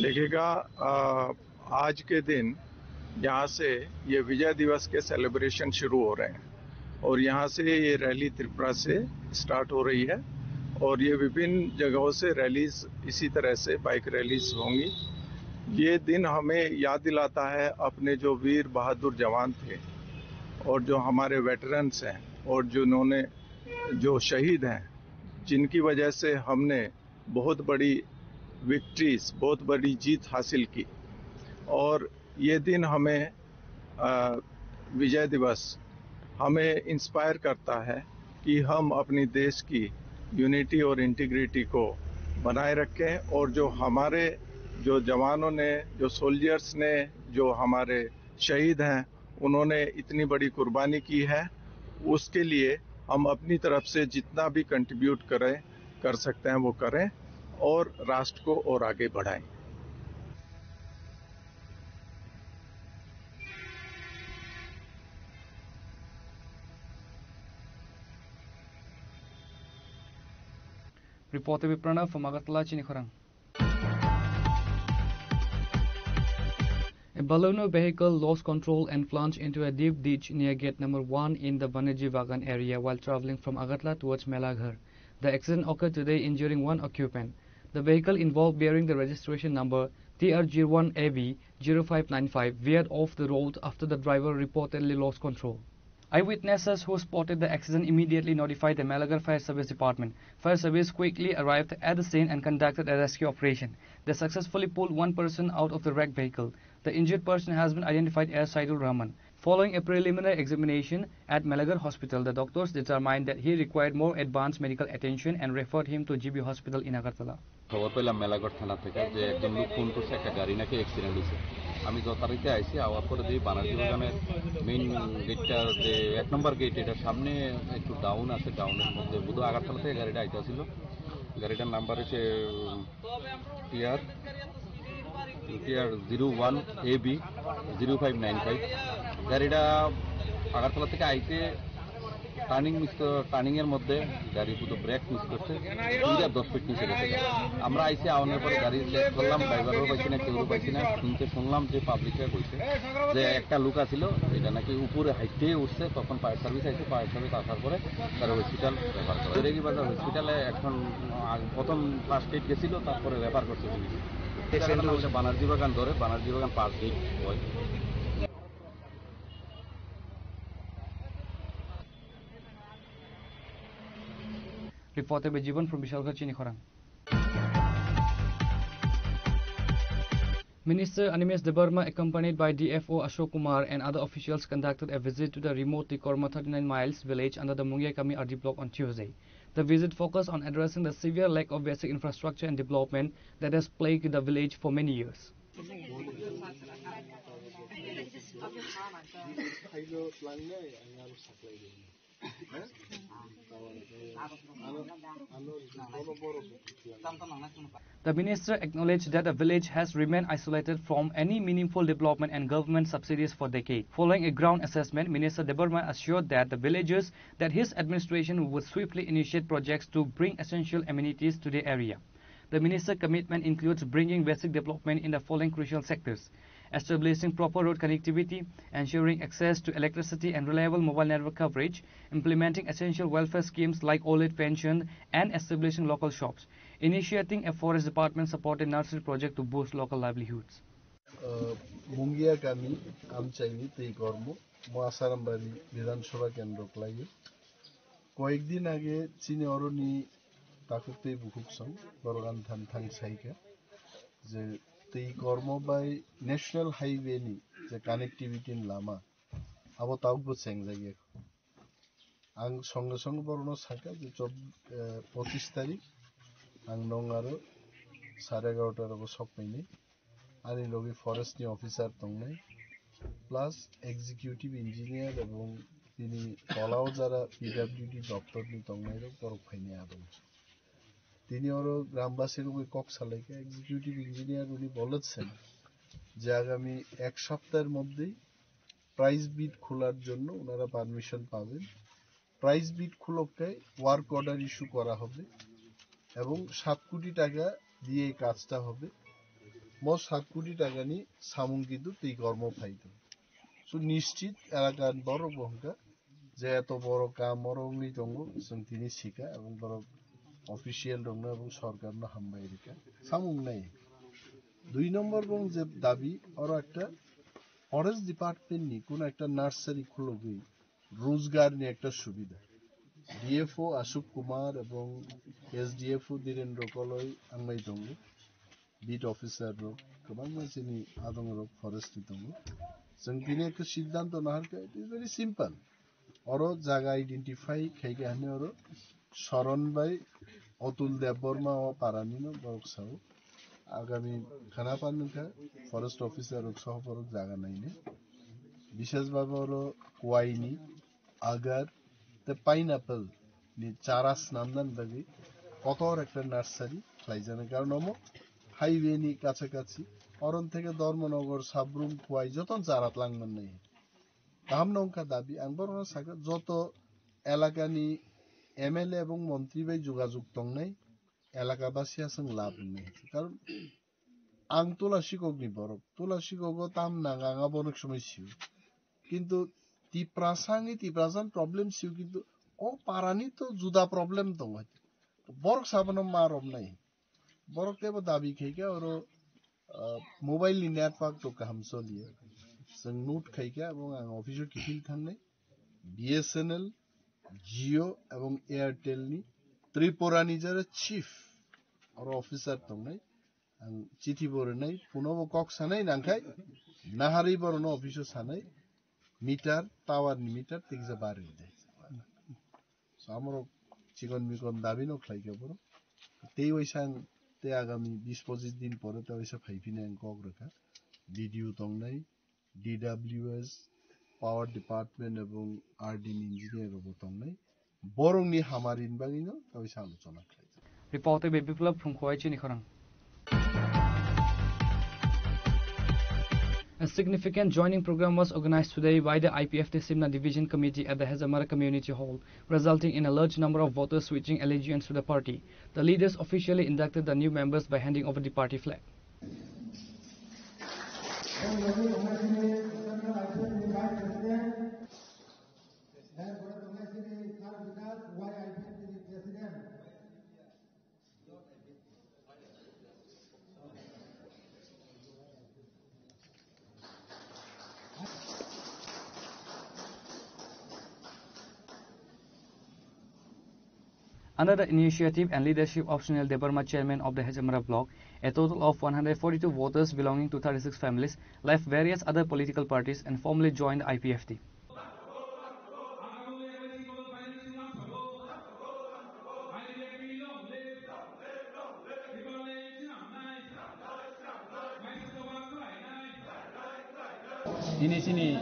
देखिएगा, अ, आज के दिन यहाँ से ये विजय दिवस के सेलिब्रेशन शुरू हो रहे हैं। और यहाँ से ये रैली त्रिपुरा से स्टार्ट हो रही है और ये विभिन्न जगहों से रैलीज, इसी तरह से बाइक रैलीज होंगी। ये दिन हमें याद दिलाता है अपने जो वीर बहादुर जवान थे और जो हमारे वेटरन्स हैं और जिन्होंने, जो शहीद हैं, जिनकी वजह से हमने बहुत बड़ी विक्ट्रीज, बहुत बड़ी जीत हासिल की। और ये दिन हमें, अ, विजय दिवस हमें इंस्पायर करता है कि हम अपनी देश की यूनिटी और इंटीग्रिटी को बनाए रखें और जो हमारे, जो जवानों ने, जो सोल्जर्स ने, जो हमारे शहीद हैं, उन्होंने इतनी बड़ी कुर्बानी की है, उसके लिए हम अपनी तरफ से जितना भी कंट्रीब्यूट करें, कर सकते हैं, वो करें और राष्ट्र को और आगे बढ़ाएं। Reporter Pranav from Agartala, Chini Khorang. A Baleno vehicle lost control and plunged into a deep ditch near gate number one in the Banerjee Bagan area while traveling from Agartala towards Melaghar. The accident occurred today, injuring one occupant. The vehicle involved, bearing the registration number T R zero one A B zero five nine five, veered off the road after the driver reportedly lost control. Eyewitnesses who spotted the accident immediately notified the Melaghar Fire Service Department. Fire service quickly arrived at the scene and conducted a rescue operation. They successfully pulled one person out of the wrecked vehicle. The injured person has been identified as Saidul Rahman. Following a preliminary examination at Melaghar Hospital, the doctors determined that he required more advanced medical attention and referred him to G B Hospital in Agartala. খবর পেলাম মেলাঘর থানা থেকে যে একজন লোক ফোন করছে, একটা গাড়ি নাকি অ্যাক্সিডেন্ট হয়েছে। আমি যথারীতি আইছি, আওয়ার পরে দেখি বানারজি বাগানের মেইন গেটটা, যে এক নম্বর গেট, এটার সামনে একটু ডাউন আছে, ডাউনের মধ্যে বোধহয় আগরতলা থেকে গাড়িটা আইতেছিল। গাড়িটার নাম্বার হচ্ছে TR TR zero one A B zero five nine five. গাড়িটা আগরতলা থেকে আইতে টার্নিং মিস, টার্নিং এর মধ্যে গাড়ি পুরো ব্রেক মিস করছে, দুই হাজার দশ ফিট নিচে গেছে। আমরা আইসি, আওয়ানোর পরে গাড়ি চেক করলাম, ড্রাইভারও পাইছি না, কেউ পাইছি না। শুনতে শুনলাম যে পাবলিকে কইছে যে একটা লোক আছিল, এটা নাকি উপরে হাইটে উঠছে, তখন ফায়ার সার্ভিস আইছে, ফায়ার সার্ভিস আসার পরে তারা হসপিটাল রেফার করে। জেরেগি বাজার হসপিটালে এখন আগ-, প্রথম ফার্স্ট এইড গেছিল, তারপরে রেফার করছে পুলিশ। বানারজি বাগান ধরে, বানারজি বাগান পাঁচ গেট হয়। Reporter Bijiban from Bishalgarh, Chini Khorang. Minister Animesh Debbarma, accompanied by D F O Ashok Kumar and other officials, conducted a visit to the remote Tikormo, thirty-nine miles village under the Mungiakami R D block on Tuesday. The visit focused on addressing the severe lack of basic infrastructure and development that has plagued the village for many years. The minister acknowledged that the village has remained isolated from any meaningful development and government subsidies for decades. Following a ground assessment, Minister Debbarma assured that the villagers that his administration would swiftly initiate projects to bring essential amenities to the area. The minister's commitment includes bringing basic development in the following crucial sectors: establishing proper road connectivity, ensuring access to electricity and reliable mobile network coverage, implementing essential welfare schemes like old age pension, and establishing local shops, initiating a forest department supported nursery project to boost local livelihoods. Mungia kami amchaini tei kormo mo Asarambari Bidhan Sabha kendro khlaio. Koyekdin age chini oroni takhuk tei bukhuk song borok ani thani thang saikha je tei kormo bai national highway ni je connectivity ni lama abo tabukbo chengjak ya. Ang songe songe borokno sakha je chob-, eh, pochis tarik ang nong aro sare egarota rogo sok painai. Ani logi forest ni officer tongnai, plus executive engineer ebong tini tolao jara P W D doptor ni tongnai rok borok phainai abo. Tini oro grambasi rokni kok salaikha, executive engineer rokni bolechen je agami ek saptahor moddhei price bid kholar jonno onara permission paben. Price bid খুলককে work order issue করা হবে এবং সাত কোটি টাকা দিয়ে এই কাজটা হবে। মোট সাত কোটি টাকা নিয়ে সামুং কিন্তু তেই কর্ম ফাইতো। So নিশ্চিত এলাকার বড় বহকা Je eto boro kam oro wngwi tongo, chwng tini sika, ebong borok official rokno ebong sorkarno hambai rika. Samung nai. Dui nombor bong je dabi, oro ekta forest department ni kono ekta nursery khulogwi rojgar ni ekta subida. D F O Ashok Kumar ebong S D F O Dhirendra Koloi wngwi tongo. Beat officer rok, kwbangma chini adong rok forest ni tongo. Chwng tini ekta siddhanto naharkha, it is very simple. Oro jaga identify khaikha hwnwi oro Soron bai Otul Debbarma o parani no borok sao. Agami khana pan wngkha forest officer rok soho borok jaga naine. Bishes bhabe oro kuaini agar, tei pineapple ni chara snamnani bagwi kotor ekta nursery khlaijaknai, karon omo highway ni kachakachi, oron theke Dharmanagar, Sabrum, Khowai jotono chara twlang mannai. Kaham no wngkha dabi, ang borokno sakha, joto elakani M L A ebong montri bai jogajog tongnai, elakabasi aswng lab wngnai. Karon ang Tula Sikokni borok, Tula Sikogo tam nang ang abo onek somoi sio. Kintu Tiprasa wngwi Tiprasani problem sio, kintu o parani to juda problem tongo. Borok sabono ma romnai. Borok teibo dabi khaikha oro, ah, mobile ni network to kaham choliya. Chwng note khaikha, ebong ang office o kiphil thangnai. B S N L, Jio ebong Airtel ni Tripura ni jara chief oro officer tongnai. Ang chithi bo rwnai, phone bo kok sanai nangkhai, naharwi borokno office o sanai, meter, tower ni meter tiksa bari rwdi. So, amorok chikon mikon dabi no khlaikha borok. Tei waisa ang tei agami bis pochis din pore tei waisa phaiphini ang kok rwkha. D D O tongnai, D W S, Power Department ebong R D ni engineer rok bo tongnai. Borokni hamari ni bagwi no tei waisa alochona khlai. Reported by Biplab from Khowai Chini Khorang. A significant joining program was organized today by the I P F T Simna Division Committee at the Hejamara Community Hall, resulting in a large number of voters switching allegiance to the party. The leaders officially inducted the new members by handing over the party flag. Under the initiative and leadership of Sunil Debbarma, chairman of the Hejamara block, a total of one hundred forty-two voters belonging to thirty-six families left various other political parties and formally joined the I P F T. Tini chini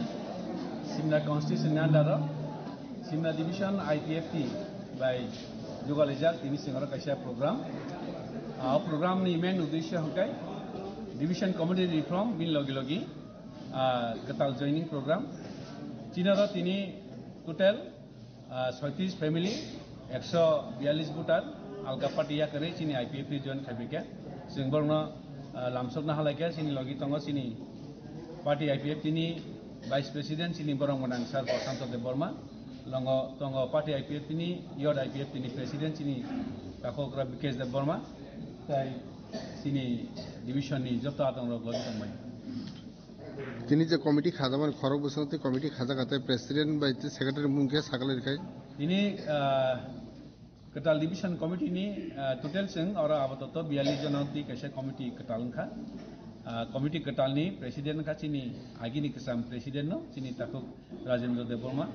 Simna constituency ni under o Simna division I P F T bai jugalijak tini singoro kaisa program. Ah, o program ni main uddesho hwnkhe division committee reform, bini logi logi, ah, kwtal joining program. Chini oro tini total ah, soitris family, ekso biyallis voter, alga party yakarwi chini I P F T join khaipikha. Chwng borokno, ah, lamsokna halaikha, chini logi tongo chini party I P F T ni vice president, chini borok mwnang sir Prashanto Debbarma. Longo tongo party I P F T ni, youth I P F T ni president, chini takhukra Bikesh Debbarma. Tai chini division ni joto adongrok logi tongmani. Tini je committee khajakmani khorok bwskango tei committee khajak kha tei president bai tei secretary mung khe sakalairwkha. Tini, ah, kwtal division committee ni, ah, total chwng oro apatoto biyallis jona twi kaisa committee kwtal wngkha. Ah, committee kwtal ni president wngkha chini agini kwcham president no, chini takhuk Rajendra Debbarma.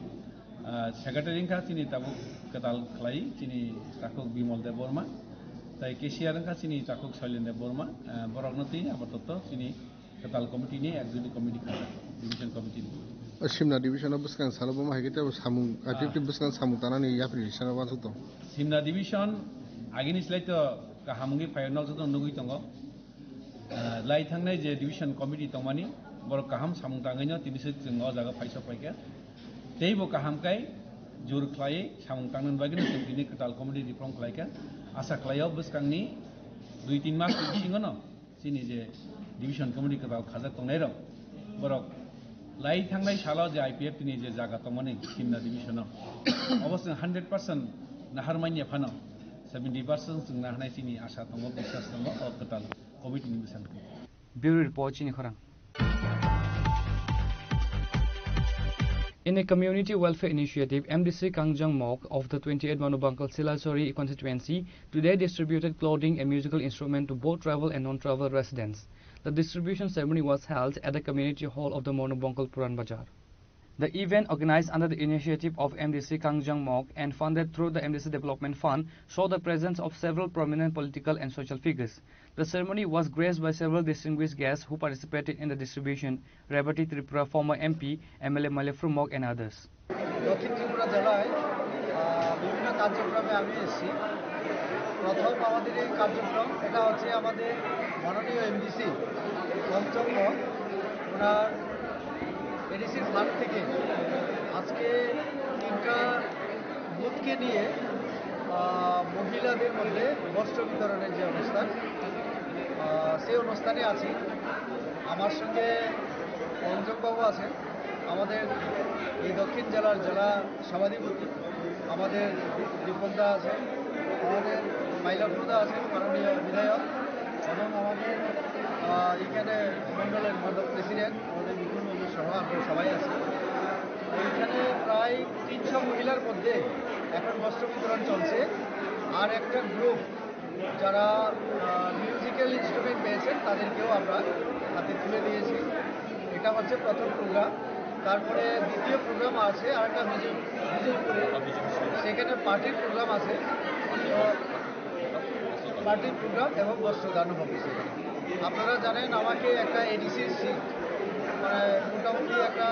Ah, secretary wngkha chini tabuk kwtal khlai chini takhuk Bimal Debbarma. Tai cashier wngkha chini takhuk Shailen Debbarma. Ah, borokno twi apatoto chini Kwtal committee ni executive committee kha, division committee ni. O Simna division o bwskang salo bo ma hai khe tei samung, ah, I P F T bwskang samung tanani yapri sana wansuk tong. Simna division agini slai to kaham wngwi phaio, nok joto nugwi tongo. Ah, lai thangnai je division committee tongmani, borok kaham samung tangwi no tini se chwng o jaga phai sok phaikha. Tei bo kaham kai jur khlai samung tangnani bagwi no chwng tini kwtal committee ni phrong khlaikha. Asa khlaio bwskangni dui tin mas ni bisingo no chini je division committee kwtal khajak tongnai rok, borok Lai thangnai salo je I P F T ni je jaga tongmani Simna division o, obo chwng hundred percent nahar manya phano seventy percent chwng naharnai chini asha tongo, biswas tongo o kwtal committee ni bwskango. Bureau report, chini khorang. In a community welfare initiative, M D C Kangjang Mok of the twenty-eight Manubangkal Silachari constituency today distributed clothing and musical instrument to both tribal and non-tribal residents. The distribution ceremony was held at the community hall of the Manubangkal Puran Bazar. The event, organized under the initiative of M D C Kangjang Mok and funded through the M D C Development Fund, saw the presence of several prominent political and social figures. The ceremony was graced by several distinguished guests who participated in the distribution, Rebati Tripura, former M P, M L A Maile Phrumok and others. দক্ষিণ ত্রিপুরা জেলায়, আহ, বিভিন্ন কার্যক্রমে আমি এসেছি। প্রথম আমাদের এই কার্যক্রম, এটা হচ্ছে আমাদের মাননীয় M D C পঞ্চম, ওনার A D C র ফান্ড থেকে আজকে তিনটা বুথকে নিয়ে, আহ, মহিলাদের মধ্যে বস্ত্র বিতরণের যে অনুষ্ঠান, আহ, সেই অনুষ্ঠানে আছি। আমার সঙ্গে অঞ্জনবাবু আছেন, আমাদের এই দক্ষিণ জেলার জেলা সভাধিপতি, আমাদের রিপনদা আছেন, আমাদের মাইলাপুরদা আছেন, মাননীয় বিধায়ক, এবং আমাদের, আহ, এখানে মণ্ডলের মণ্ডল প্রেসিডেন্ট, আমাদের বিপুল মণ্ডল সহ আমরা সবাই আছি। এইখানে প্রায় তিনশো মহিলার মধ্যে এখন বস্ত্র বিতরণ চলছে। আর একটা গ্রুপ যারা, আহ, মিউজিক্যাল ইনস্ট্রুমেন্ট পেয়েছেন, তাদেরকেও আমরা হাতে তুলে দিয়েছি। এটা হচ্ছে প্রথম প্রোগ্রাম। তারপরে দ্বিতীয় প্রোগ্রাম আছে, আরেকটা বিজয়-, বিজয়পুরে, সেখানে পার্টির প্রোগ্রাম আছে। তো পার্টির প্রোগ্রাম এবং বস্ত্রদান হবে সেখানে। আপনারা জানেন, আমাকে একটা এডিসির সিট, মানে, মোটামুটি একটা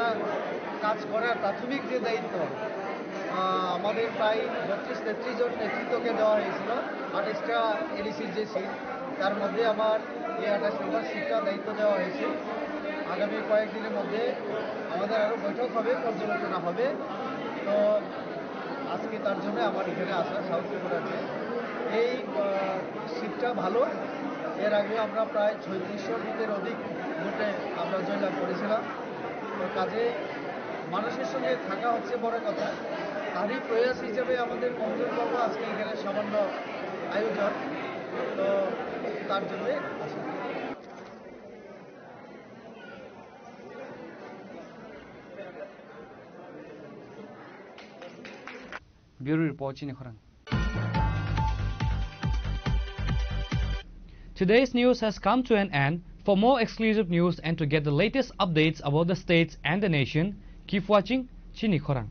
কাজ করার প্রাথমিক যে দায়িত্ব, আহ, আমাদের প্রায় বত্রিশ তেত্রিশ জন নেতৃত্বকে দেওয়া হয়েছিল, আঠাশটা এডিসির যে সিট, তার মধ্যে আমার এই আঠাশ নম্বর সিটটা দায়িত্ব দেওয়া হয়েছে। আগামী কয়েকদিনের মধ্যে আমাদের আরও বৈঠক হবে, পর্যালোচনা হবে। তো আজকে তার জন্য আমার এখানে আসা, সাউথ ত্রিপুরাতে। এই, আহ, সিটটা ভালো। এর আগে আমরা প্রায় ছয়ত্রিশশো ভোটের অধিক ভোটে আমরা জয়লাভ করেছিলাম। তো কাজে মানুষের সঙ্গে থাকা হচ্ছে বড় কথা। তারই প্রয়াস হিসেবে আমাদের মঞ্জুর বাবু আজকে এখানে সামান্য আয়োজন, তো তার জন্য আসা। Bureau report, chini khorang. Today's news has come to an end. For more exclusive news and to get the latest updates about the states and the nation, keep watching Chini Khorang.